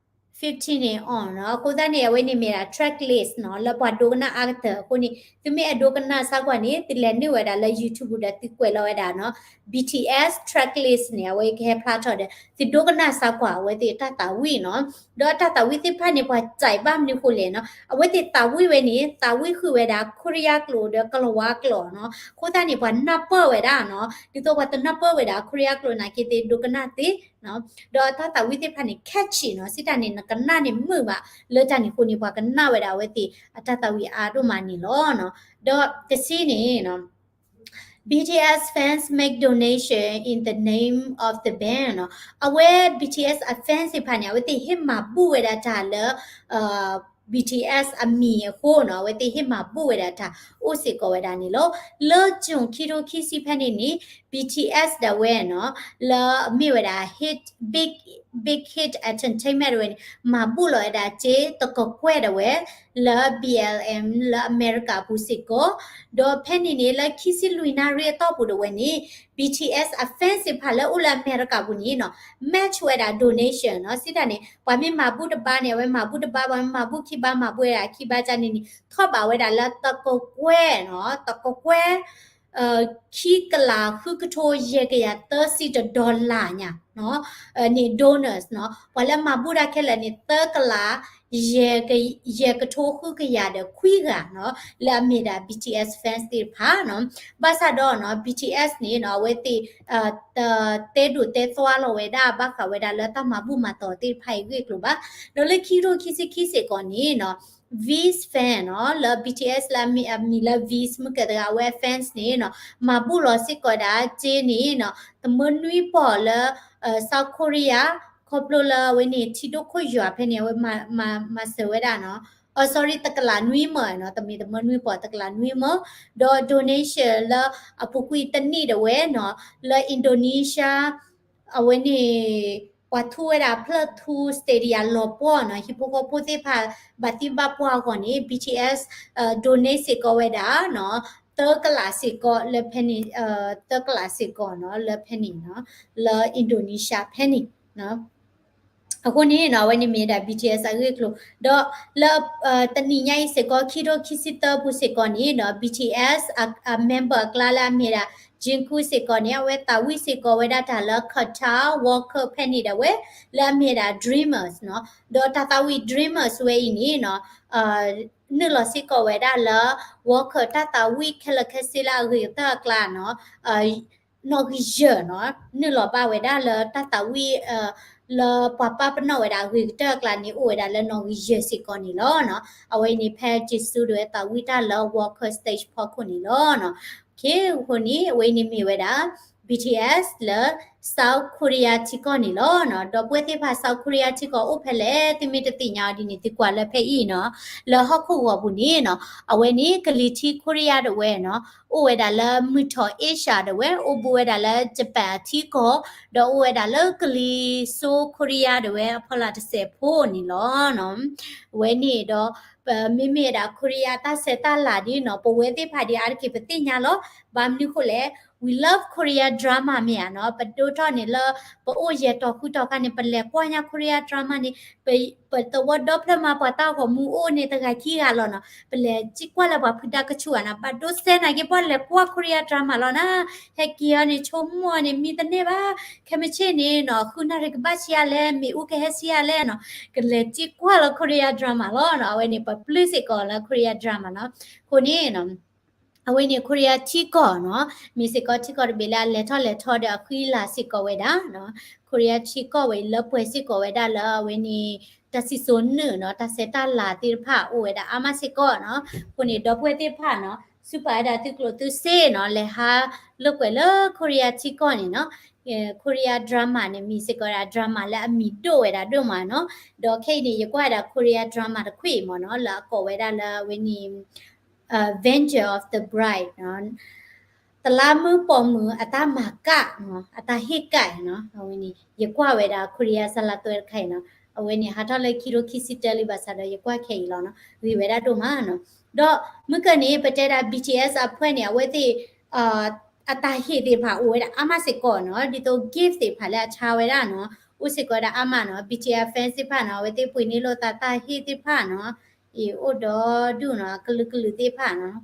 fifteenန့ၣ် On နီၤ. အဃိသတးန့ၣ် အဝဲန့ၣ်မ့ၢ်ဒၣ် track list နီၤ လၢပှၤဒိကနၣ်အါကတၢၢ်အဃိန့ၣ် သုမ့ၢ်အဲၣ်ဒိးကနၣ်စ့ၢ်ကီးန့ၣ် သုလဲၤနုာ်ဝဲဒၣ်လၢ YouTube ဒီးသုကွဲးလီၤဝဲဒၣ်နီၤ BTS track list န့ၣ် အဝဲကဟဲဖျါထီၣ်ဒီး သုဒိကနၣ်စ့ၢ်ကီးအဝဲသ့ၣ်အတၢ်သးဝံၣ်နီၤ. ဒီးအတၢ်သးဝံၣ်သ့ၣ်တဖၣ်န့ၣ် ပှၤစဲးဘၣ်မနုၤဃိလဲၣ်နီၤ အဝဲသ့ၣ်သးဝံၣ်ဝဲန့ၣ် သးဝံၣ်ဃုာ်ဝဲဒၣ် ခိရံယါကျိာ်ဒီးကလၤဝါကျိာ်နီၤ. အဃိသတးန့ၣ် ပှၤနၢ်ပၢၢ်ဝဲဒၣ်နီၤ ဒ်သိးပှၤတနၢ်ပၢၢ်ဝဲဒၣ် ခိရံယါကျိာ်နာ်က့ သုဒိကနၣ်သ့ ဒီးအတၢ်သးဝံၣ်သ့ၣ်တဖၣ်န့ၣ် catchy နီၤ စံးတၢ်န့ၣ် နကနၣ်န့ၣ်မုာ်ဘၣ် လၢတၢ်န့ၣ်အဃိန့ၣ် ပှၤကနၣ်ဝဲဒၣ်အဝဲသ့ၣ်အတၢ်သးဝံၣ်အါဒိၣ်မးန့ၣ်လီၤနီၤ. ဒီးတဆံန့ၣ်နီၤ BTS fans make donation in the name of the band နီၤ. အဝဲ BTS အ fans သ့ၣ်တဖၣ်န့ၣ် အဝဲသ့ၣ်ဟ့ၣ်မၤဘူၣ်ဝဲဒၣ်တၢ်လၢ BTS အမံၤအဃိနီၤ အဝဲသ့ၣ်ဟ့ၣ်မၤဘူၣ်ဝဲဒၣ်တၢ်အိၣ်စ့ၢ်ကီးဝဲဒၣ်န့ၣ်လီၤ. လၢ June ခံထိခံဆံဖဲန့ၣ်န့ၣ် BTS ဒၣ်ဝဲနီၤ လၢအမ့ၢ်ဝဲဒၣ် Hit Big, Big Hit Entertainment ဝဲန့ၣ် မၤဘူၣ်လီၤဝဲဒၣ်စ့သကကွဲၢ်ဒၣ်ဝဲ လၢ BLM လၢအမဲရကၤအပူၤစ့ၢ်ကီး, ဒီးဖဲန့ၣ်န့ၣ် လၢခံဆံလွံၢ်နၣ်ရံၣ်အတီၢ်ပူၤဒၣ်ဝဲန့ၣ် BTS အ fans သ့ၣ်တဖၣ်လၢအိၣ်လၢအမဲရကၤပူၤန့ၣ်နီၤ match ဝဲဒၣ် donation နီၤ စံးတၢ်န့ၣ် ပှၤမ့ၢ်မၤဘူၣ်တဘါန့ၣ် အဝဲမၤဘူၣ်တဘါ, ပှၤမ့ၢ်မၤဘူၣ်ခံဘါ မၤဘူၣ်ဝဲဒၣ်ခံဘါန့ၣ်န့ၣ် ထီၣ်ဘးဝဲဒၣ်လၢသကကွဲၢ်နီၤ သကကွဲၢ် ခံကလးဃုကထိယဲၢ်ကယၤသၢဆံတဒီလၣ်ညါ န့ၣ် donors နီၤ, ပှၤလၢမၤဘူၣ်တၢ်ခဲလၢာ်န့ၣ် သၢကလး ယဲၢ်ကထိဃုကယၤဒီးခွံဂၤနီၤ, လၢအမ့ၢ်ဒၣ် B T S fans သ့ၣ်တဖၣ်နီၤ. ဘၣ်ဆၣ်ဒီးနီၤ B T S န့ၣ်နီၤ အဝဲသ့ၣ် တတဲဒိၣ်တဲသွါလီၤဝဲဒၣ် ဘၣ်ဃးဝဲဒၣ်လၢတၢ်မၤဘူၣ်မၤတီၤသ့ၣ်တဖၣ်အံၤအဂ့ၢ်အကျိၤဘၣ်. ဒီးလၢခံကထိခံဆံခံစ့ၢ်ကီးန့ၣ်နီၤ V's fan နီၤ လၢ B T S လၢအမံၤလၢ V's မုၢ်ကဲတဂၤ အဝဲ fans န့ၣ်နီၤ မၤဘူၣ်လီၤစ့ၢ်ကီးဒၣ်စ့န့ၣ်နီၤ သမၢနွံပီၢ်လၢ South Korea ခီဖျိလၢအဝဲန့ၣ် ထံဒိၣ်ခိၣ်ယွၤဖဲန့ၣ် အဝဲမၤစၢၤဝဲဒၣ်နီၤ, အ sorry တကလးနွံမၢနီၤ, တမ့ၢ်သမၢနွံပီၢ် တကလးနွံမၢ, ဒီး donation လၢအပူၤကွံာ်တနံၣ်ဒၣ်ဝဲနီၤ လၢ Indonesia အဝဲန့ၣ် ပှၤထူဝဲဒၣ်ဖျၢၣ်ထူ stadium လီၤပှီၢ်နီၤ, ဟံၣ်ဖိဃီဖိသ့ၣ်တဖၣ် ဘၣ်သံဘၣ်ပှၢ်အဂီၢ်န့ၣ် B T S donate စ့ၢ်ကီးဝဲဒၣ်နီၤ သၢကလးစ့ၢ်ကီးလၢဖဲန့ၣ်, သၢကလးစ့ၢ်ကီးနီၤ လၢဖဲန့ၣ်နီၤ, လၢ Indonesia ဖဲန့ၣ် အဃိန့ၣ်နီၤ အဝဲန့ၣ်မ့ၢ်ဝဲဒၣ် B T S အဂ့ၢ်အကျိၤ, ဒီးလၢတနံၤညါအံၤစ့ၢ်ကီး ခံကထိခံဆံသၢပူၤစ့ၢ်ကီးန့ၣ်နီၤ B T S အ member အကျါလၢအမ့ၢ်ဒၣ် Jungkook စ့ၢ်ကီးန့ၣ် အဝဲသးဝံၣ်စ့ၢ်ကီးဝဲဒၣ်တၢ်လၢ Qatar World Cup ဖဲန့ၣ်ဒၣ်ဝဲ လၢအမ့ၢ်ဒၣ် Dreamers နီၤ, ဒီးတၢ်သးဝံၣ် Dreamers ဝဲအံၤန့ၣ်နီၤ နုာ်လီၤစ့ၢ်ကီးဝဲဒၣ်လၢ World Cup တၢ်သးဝံၣ်ခဲလၢာ်ခဲဆ့လၢအဂ့ၤကတၢၢ်အကျါနီၤ နီၣ်ဂံၢ်ယဲၢ်နီၤ, နုာ်လီၤဘၣ်ဝဲဒၣ်လၢတၢ်သးဝံၣ် လၢပှၤပာ်ပနီၣ်ဝဲဒၣ်အဂ့ၤကတၢၢ်အကျါန့ၣ် အိၣ်ဝဲဒၣ်လၢနီၣ်ဂံၢ်ယဲၢ်စ့ၢ်ကီးန့ၣ်လီၤနီၤ. အဝဲအံၤန့ၣ် ဖဲ Jisoo ဒၣ်ဝဲသးဝံၣ်တၢ်လၢ World Cup stage ဖီခိၣ်န့ၣ်လီၤနီၤ. အဃိန့ၣ် အဝဲအံၤန့ၣ်မ့ၢ်ဝဲဒၣ် B T S လၢ South Korea ထံကီၢ်န့ၣ်လီၤနီၤ. ဒီပုၢ်ဝဲၢ်သ့ၣ်တဖၣ် South Korea ထံကီၢ်အိၣ်ဖဲလဲၣ် သုမ့ၢ်တသ့ၣ်ညါအီၤဒ်န့ၣ် သုကွၢ်လၢဖဲအံၤနီၤ, လၢဟီၣ်ခိၣ်ဂီၤပူၤန့ၣ်နီၤ, အဝဲန့ၣ် ကလံၤထံး Korea ဒၣ်ဝဲနီၤ အိၣ်ဝဲဒၣ်လၢမုၢ်ထီၣ် Asia ဒၣ်ဝဲ အိၣ်ဘူးဝဲဒၣ်လၢ Japan အထံကီၢ်, ဒီးအိၣ်ဝဲဒၣ်လၢကလံၤစိး Korea ဒၣ်ဝဲအဖီလာ်တစဲးဖိန့ၣ်လီၤနီၤ. အဝဲန့ၣ်ဒီး ပမ့မ့ၢ်ဝဲဒၣ် Korea တၢ်ဆဲးတၢ်လၤဒ်နီၤ ပဝဲသ့ၣ်တဖၣ်ဒ်အါတက့ၢ်ပသ့ၣ်ညါလီၤ. ဘၣ်မနုၤအဃိလဲၣ် we love Korea drama မ့ၢ်ဧါနီၤ, ပဒိၣ်ထီၣ်န့ၣ်လၢ ပအိၣ်ယဲၢ်တီၤဃုတီၤခါန့ၣ် ပလဲၤကွၢ်ညါ Korea drama န့ၣ် ပသဝီဒီဖျၢၣ်မး ပှၤတၢ်ဂီၤမူအိၣ်န့ၣ် တဂၤခံဂၤလီၤနီၤ, ပလဲၤစံၣ်ကွၢ်လၢပှၤဖုဒါကဆူၣ်ဧါနီၤ, ဘၣ်ဒိစဲနာ်က့ ပှၤလဲၤကွၢ် Korea drama လီၤနီၤ, ဟဲက့ၤအီၤန့ၣ် ဆိကမိၣ်အီၤန့ၣ် မံတန့ၢ်ဘၣ်, ခဲမုၢ်ဆ့ၣ်န့ၣ်နီၤ ဃုနၣ်ရံၣ်ကဘၣ်ဆံးအါလဲၣ်, မ့ၣ်အူကဟဲဆံးအါလဲၣ်နီၤ, ကလဲၤစံၣ်ကွၢ်လၢ Korea drama လီၤနီၤ. အဝဲန့ၣ် ပပျုၢ်စ့ၢ်ကီးလၢ Korea drama နီၤ. အဃိန့ၣ် အဝဲန့ၣ် Korea ထံကီၢ်နီၤ, မ့ၢ်စ့ၢ်ကီးထံကီၢ်တဘ့ၣ်လၢအလဲၤထီၣ်လဲၤထီဒီးအဃံအလၤစ့ၢ်ကီးဝဲဒၣ်နီၤ. Korea ထံကီၢ်ဝဲအံၤလၢပှဲၤစ့ၢ်ကီးဝဲဒၣ်လၢအဝဲန့ၣ် တၢ်စံၣ်စိၤနုာ်နီၤ, တၢ်ဆဲးတၢ်လၤသ့ၣ်တဖၣ်အိၣ်ဝဲဒၣ်အါမးစ့ၢ်ကီးနီၤ. အဃိန့ၣ် ဒီပုၢ်ဝဲၢ်သ့ၣ်တဖၣ်နီၤ စူၢ်ပာ်ဝဲဒၣ်သုကျိၣ်သုစ့နီၤ, လဲၤဟးလိာ်ကွဲလၢ Korea ထံကီၢ်န့ၣ်နီၤ. Korea drama န့ၣ် မ့ၢ်စ့ၢ်ကီးဝဲဒၣ် drama လၢအမံၤဒိၣ်ဝဲဒၣ်ဒိၣ်မးနီၤ. ဒီးခဲအံၤန့ၣ် ယကွၢ်ဝဲဒၣ် Korea drama တခွံၣ်မးနီၤ, လၢအကိးဝဲဒၣ်လၢအဝဲန့ၣ် Vengeance of the Bride နီၤ, တလးမုၣ်ပိာ်မုၣ်အတၢ်မၤကၣ်နီၤ, အတၢ်ဟ့ၣ်ကၣ်နီၤ. အဝဲန့ၣ် ယကွၢ်ဝဲဒၣ် Korea စလါသွဲတခါအံၤနီၤ. အဝဲန့ၣ် ဟးထီၣ်လၢခံကထိခံဆံတၢလံ ဘၣ်ဆၣ်ဒီးယကွၢ်ခဲအံၤလီၤနီၤ, ဂ့ၤဝဲဒၣ်ဒိၣ်မးနီၤ. ဒီးမုၢ်ကၢၢ်န့ၣ် ပတဲဒၣ် B T S အဖုန့ၣ် အဝဲသ့ၣ် အတၢ်ဟ့ၣ်သ့ၣ်တဖၣ်အိၣ်ဝဲဒၣ်အါမးစ့ၢ်ကီးနီၤ, ဒ်သိး gift သ့ၣ်တဖၣ်လၢအဆါဝဲဒၣ်နီၤ, အိၣ်စ့ၢ်ကီးဝဲဒၣ်အါမးနီၤ. B T S fans သ့ၣ်တဖၣ်နီၤ အဝဲသ့ၣ်ပှ့ၤန့ၢ်လိာ်သးတၢ်ဟ့ၣ်သ့ၣ်တဖၣ်နီၤ, အံၤအိၣ်ဒီဒူၣ်နီၤ, ကလုာ်ကလုာ်သ့ၣ်တဖၣ်နီၤ.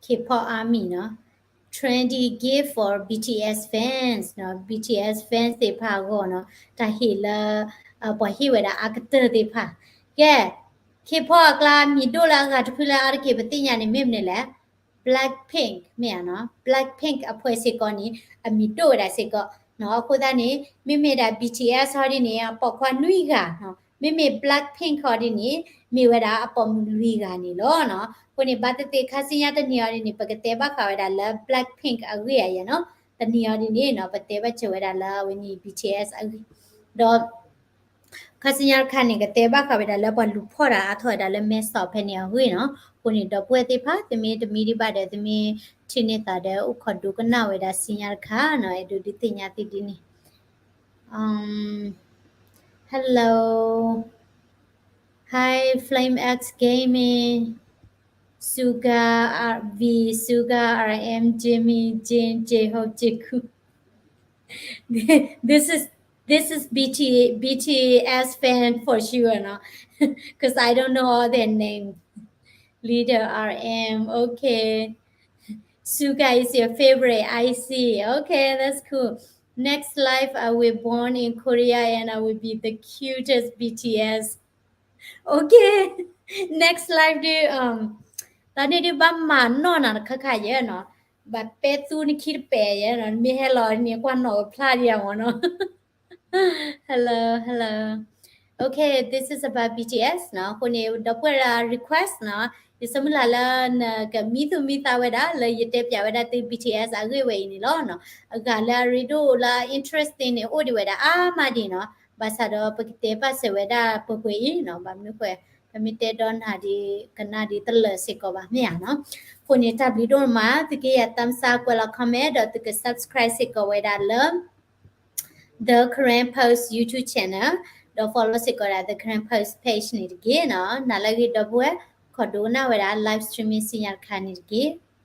K-pop army နီၤ, trendy gift for B T S fans နီၤ, B T S fans သ့ၣ်တဖၣ်အဂီၢ်နီၤ, တၢ်ဟ့ၣ်လၢ ပှၤဟ့ၣ်ဝဲဒၣ်အါကတၢၢ်သ့ၣ်တဖၣ်. ကဲ K-pop အကျါမံၤဒိၣ်လၢအဂၤတဖုလၢအါတက့ၢ်ပသ့ၣ်ညါန့ၣ် မ့ၢ်မနုၤလဲၣ်, Blackpink မ့ၢ်ဧါနီၤ. Blackpink အဖုစ့ၢ်ကီးန့ၣ် အမံၤဒိၣ်ဝဲဒၣ်စ့ၢ်ကီးနီၤ. အဃိသတးန့ၣ် မ့မ့ၢ်ဒၣ် B T S ဟီဒ်န့ၣ် အပိာ်ခွါနွံဂၤနီၤ, မ့မ့ၢ် Blackpink ဟီဒ်န့ၣ် မ့ၢ်ဝဲဒၣ်အပိာ်မုၣ်လွံၢ်ဂၤန့ၣ်လီၤနီၤ. အဃိန့ၣ် ဘၣ်သ့ၣ်သ့ၣ်ခါဆူညါတနံၤအီၤဒ်န့ၣ် ပကတဲဘၣ်ဃးဝဲဒၣ်လၢ Blackpink အဂ့ၢ်အယဲၢ်နီၤ, တနံၤအီၤဒ်န့ၣ်နီၤ ပတဲဘၣ်စၢၤဝဲဒၣ်လၢအဝဲန့ၣ် B T S အဂ့ၢ်, ဒီး ခါဆူညါတခါန့ၣ် ကတဲဘၣ်ဃးဝဲဒၣ်လၢပှၤလူၤဖီၣ်တၢ်အါထီၣ်ဝဲဒၣ်လၢ Meta ဖဲန့ၣ်အဂ့ၢ်နီၤ. အဃိန့ၣ် ဒီပုၢ်ဝဲၢ်သ့ၣ်တဖၣ် သုမ့ၢ်တမံဒံးဘၣ်ဒီး သုမ့ၢ်ထံၣ်န့ၢ်သးဒီး အိၣ်ခိးဒိကနၣ်ဝဲဒၣ်ဆူညါတခါနီၤ, အဲၣ်ဒိးဒုးသ့ၣ်ညါသုဒ်န့ၣ်. Um, hello. Hi, Flame X Gaming. Suga, uh, V, Suga, R M, Jimmy, Jin, J-Hope, Jiku. This is, this is B T, B T S fan for sure, no? 'Cause I don't know all their name. Leader R M, okay. Suga is your favorite, I see. Okay, that's cool. Next life, I will born in Korea and I will be the cutest B T S. Okay, next life ဒုး, တၢ်န့ၣ်ဒုးဘၣ်မၤနီၢ်နၤတခါခါယဲနီၤ, ဘၣ်ပဲသူနခံတပဲာ်ယဲနီၤ, မ့ၢ်ဟဲလီၤန့ၣ် ကွၢ်နီၣ်ဖျါဒံးမ့ၢ်နီၤ. Hello, hello. Okay, this is about B T S နီၤ. အဃိန့ၣ် ဒီပုၢ်ဝဲၢ် request နီၤ. ယဆၢမုၢ်လၢ်လၢနကမံသူၣ်မံသးဝဲဒၣ် လၢယတဲပၠးဝဲဒၣ်သု B T S အဂ့ၢ်ဝဲအံၤန့ၣ်လီၤနီၤ. အဂၤလၢအရ့ဒိၣ်လၢ interesting န့ၣ် အိၣ်ဒံးဝဲဒၣ်အါမးဒံးနီၤ. ဘၣ်ဆၣ်ဒီးပကတဲပာ်စၢၤဝဲဒၣ်ပှဲၤပှဲၤအံၤနီၤ. ဘၣ်မနုၤဃိ ပမ့ၢ်တဲဒီးနၤဒ်ကနၣ်ဒ်တလၢာ်စ့ၢ်ကီးဘၣ်မ့ၢ်ဧါနီၤ. အဃိန့ၣ် တၢ်ဘျုးဒိၣ်မး, သုကယၤ thumbs up ကွဲးလီၤ comment ဒီးသုက subscribe စ့ၢ်ကီးဝဲဒၣ်လၢ The Karen Post YouTube channel ဒီး follow စ့ၢ်ကီးဒၣ် The Karen Post page န့ၣ်တက့ၢ်နီၤ. နၤလၢအဂ့ၤ ဒီပုၢ်ဝဲၢ်, ခိးဒိကနၣ်ဝဲဒၣ် live streaming ဆူညါတခါန့ၣ်တက့ၢ်.